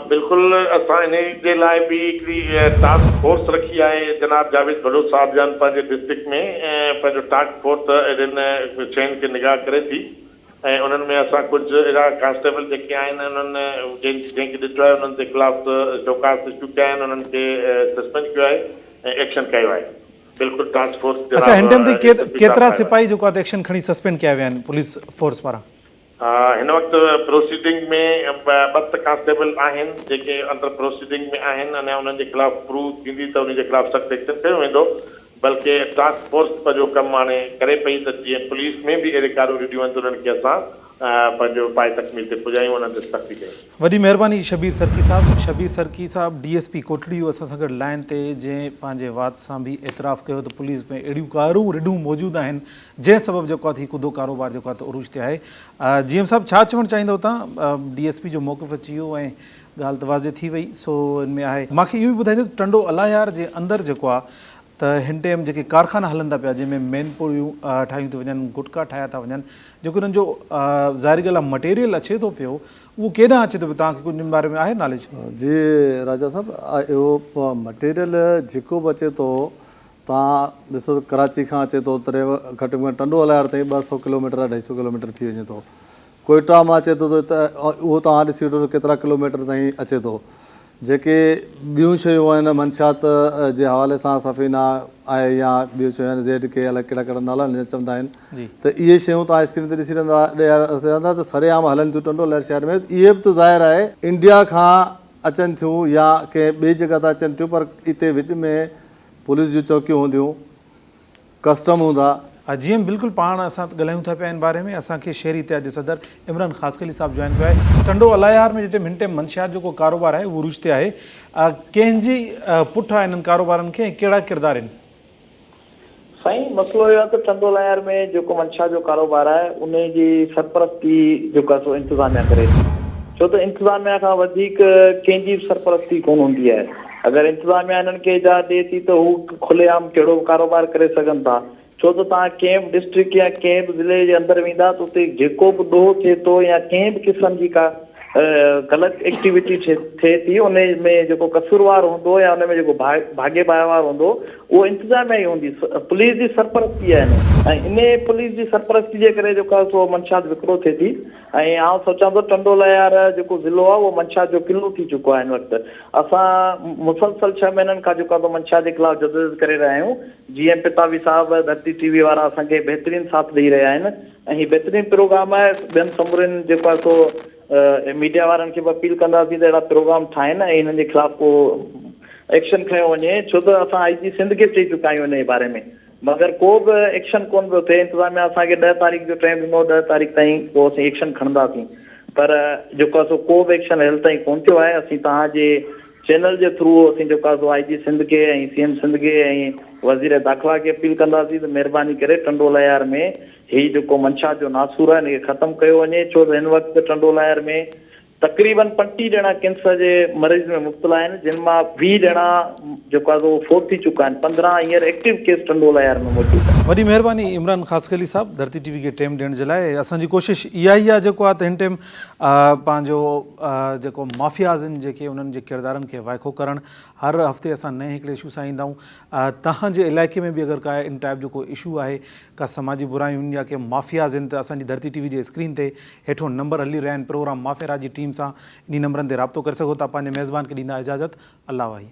بلڪل اسان انهي جي لاء به هڪڙي ٽاسڪ فورس رکي آهي جناب جاويد بلوچ صاحب جن پنهنجي ڊسٽرڪٽ ۾ پنهنجو ٽاسڪ فورس اهڙين شين کي نگاهه ڪري ٿي ۽ انهن ۾ اسان ڪجهه اهڙا ڪانسٽيبل جيڪي آهن انهن جنهن کي ڏٺو آهي انهن جي خلاف شوڪاز اشو ڪيا آهن انهن کي سسپينڊ ڪيو آهي ۽ ايڪشن ڪيو آهي. بلڪل ٽاسڪ فورس اڇا هن ٽائيم تائين ڪيترا سپاهي جيڪو آهي ته ايڪشن کڻي سسپينڊ ڪيا ويا آهن پوليس فورس پاران؟ هن وقت پروسيڊنگ ۾ ٻه ته ڪانسٽيبل آهن جيڪي انڊر پروسيڊنگ ۾ آهن اڃا انهن جي خلاف پروو ٿيندي ته انهن جي خلاف سخت ايڪشن کنيو ويندو بلڪه ٽاسڪ فورس پنهنجو ڪم هاڻي ڪري پئي ته جيئن پوليس ۾ به اهڙي ڪاريون رڍيون آهن ته انهن کي اسان پنهنجو پائي تڪميل تي پڄايون انهن تي سختي ڪيون. وڏي مهرباني شبير سرڪي صاحب. شبير سرڪي صاحب ڊي ايس پي ڪوٽڙي هو اسان سان گڏ لائين تي جنهن پنهنجي وات سان به اعتراف ڪيو ته پوليس ۾ اهڙيون ڪارون رڍون موجود آهن جنهن سبب جيڪو آهي هي ڪڌو ڪاروبار جيڪو آهي ته عروج تي آهي جي ايم صاحب ڇا چوڻ چاهيندو تان ڊي ايس پي جو موقف اچي ويو ۽ ڳالهه ته واضح ٿي وئي سو ان ۾ آهي مانکي اهو به ٻڌائجو ته ٽنڊو الاهيار جي اندر جيڪو آهي ته هن ٽيم جيڪي ڪارخانا هلن ٿا پيا جنهن ۾ مين پوڙيون ٺاهيون ٿيون وڃن گٽڪا ٺاهيا ٿا وڃن جيڪو انهن جو ظاهري ڳالهه آهي مٽيريل اچي ٿو پيو اهو ڪيڏانهن اچي ٿو پيو توهان کي ڪجهه ان باري ۾ آهي ناليج؟ جي راجا صاحب اهو مٽيريل جيڪو به اچي ٿو توهان ڏسو ته ڪراچي کان اچي ٿو تڏهن گهٽ ۾ گهٽ ٽنڊو الهيار تائين 200 ڪلوميٽر اڍائي سو ڪلوميٽر ٿي وڃي ٿو ڪوئيٽا مان اچي ٿو ته اهو توهان ڏسي وٺو ته ڪيترا ڪلوميٽر تائين اچي ٿو. جيڪي ٻيون شيون آهن منشيات جي حوالي سان سفينا آهي يا ٻيون شيون آهن زيڊ ڪي الائي ڪهڙا ڪهڙا نالا آهن چوندا آهن ته اهي شيون توهان اسڪرين تي ڏسي رهندا ته سرعام هلن ٿيون ٽنڊو الهيار شهر ۾ اهي به ته ظاهر آهي انڊيا کان اچن ٿيون يا ڪنهن ٻئي جڳهه تان اچن ٿيون پر اتي وچ ۾ پوليس جون چوڪيون هونديون. ڪسٽم هوندا. جي ايم بلڪل پاڻ اسان ڳالهايون ٿا پيا ان باري ۾ اسان کي شهري اتحاد جي صدر عمران خاصخيلي صاحب جوائن ڪيو آهي ٽنڊو الايار ۾ جتي هن ٽيم منشيات جو ڪو ڪاروبار آهي اهو عروج تي آهي ڪنهن جي پٺ آهي انهن ڪاروبارن کي ۽ ڪهڙا ڪردار آهن. سائين مسئلو اهو آهي ته ٽنڊو الايار ۾ جيڪو منشيات جو ڪاروبار آهي انهي جي سرپرستي جيڪو آهي سو انتظاميا ڪري ٿي ڇو ته انتظاميا کان وڌيڪ ڪنهن جي به سرپرستي ڪونه هوندي آهي اگر انتظاميا انهن کي اجازت ڏئي ٿي ته هو کلي عام ڪهڙو به ڪاروبار ڪري سگهن ٿا ڇو ته توهان ڪنهن به ڊسٽرڪٽ يا ڪنهن به ضلعي جي اندر ويندا ته اتي جيڪو به ڏوهه ٿئي ٿو يا ڪنهن به قسم جي ڪا غلط ايڪٽيوٽي ٿئي ٿي ان ۾ جيڪو قصوروار هوندو يا ان ۾ جيڪو ڀاڳي ڀائيوار هوندو اهو انتظاميا ئي هوندي پوليس جي سرپرستي آهي ۽ انهي پوليس جي سرپرستي جي ڪري جيڪو آهي سو منشيات وڪرو ٿئي ٿي ۽ آئون سوچان ٿو ٽنڊو لهيار جيڪو ضلعو آهي اهو منشيات جو قلعو ٿي چڪو آهي هن وقت اسان مسلسل ڇهه مهينن کان جيڪو آهي سو منشيات جي خلاف جدوجهد ڪري رهيا آهيون جي ايم پتافي صاحب ڌرتي ٽي وي وارا اسان کي بهترين ساٿ ڏئي رهيا آهن ۽ هي بهترين پروگرام آهي ٻين سمورين جيڪو آهي سو ميڊيا وارن کي به اپيل ڪنداسين ته اهڙا پروگرام ٺاهن ۽ هنن جي خلاف ڪو ايڪشن کنيو وڃي ڇو ته اسان آئي جي سنڌ کي به چئي چڪا آهيون انهي باري ۾ مگر ڪو به ايڪشن ڪونه پيو ٿئي، انتظاميا اسان کي ڏهه تاريخ جو ٽائيم ڏنو هو، ڏهه تاريخ تائين پوء اسين ايڪشن کڻنداسين پر جيڪو آهي سو ڪو به ايڪشن هيل تائين ڪونه ٿيو آهي، اسين توهان جي چينل جي ٿرو اسين جيڪو آهي سو آئي جي سنڌ کي ۽ سي ايم سنڌ کي ۽ وزير داخلا کي اپيل ڪنداسين ته مهرباني ڪري ٽنڊو الهيار ۾ هي جيڪو منشيات جو ناسور آهي ان کي ختم ڪيو وڃي ڇو ته هن وقت ٽنڊو الهيار ۾ تقريبن 35 ڄڻا ڪينسر جي مريض ۾ مبتلا آهن جن مان 20 ڄڻا جيڪو آهي سو فوت ٿي چڪا آهن 15 هينئر ايڪٽو ڪيس ٽنڊو الهيار ۾ موجود آهن. وڏي مهرباني عمران خاصخيلي صاحب ڌرتي ٽي وي کي ٽيم ڏيڻ جي لاء اسان جي ڪوشش اها ئي آهي جيڪو آهي ته هن ٽيم پنهنجو جيڪو مافياز آهن جيڪي انهن جي ڪردارن کي وائکو ڪرڻ هر هفتي اسان نئين هڪڙي اشو سان ايندا آهيون تهان جي علائقي ۾ به اگر ڪا ان ٽائپ جو ڪو اشو آهي ڪا سماجي برايون يا ڪي مافياز آهن ته اسان جي ڌرتي ٽي وي جي اسڪرين تي هيٺون نمبر هلي رهيا آهن پروگرام مافيا راڄ جي ٽيم سان انهي نمبرن تي رابطو ڪري سگهو ٿا پنهنجي ميزبان کي ڏيندا اجازت الله واهي.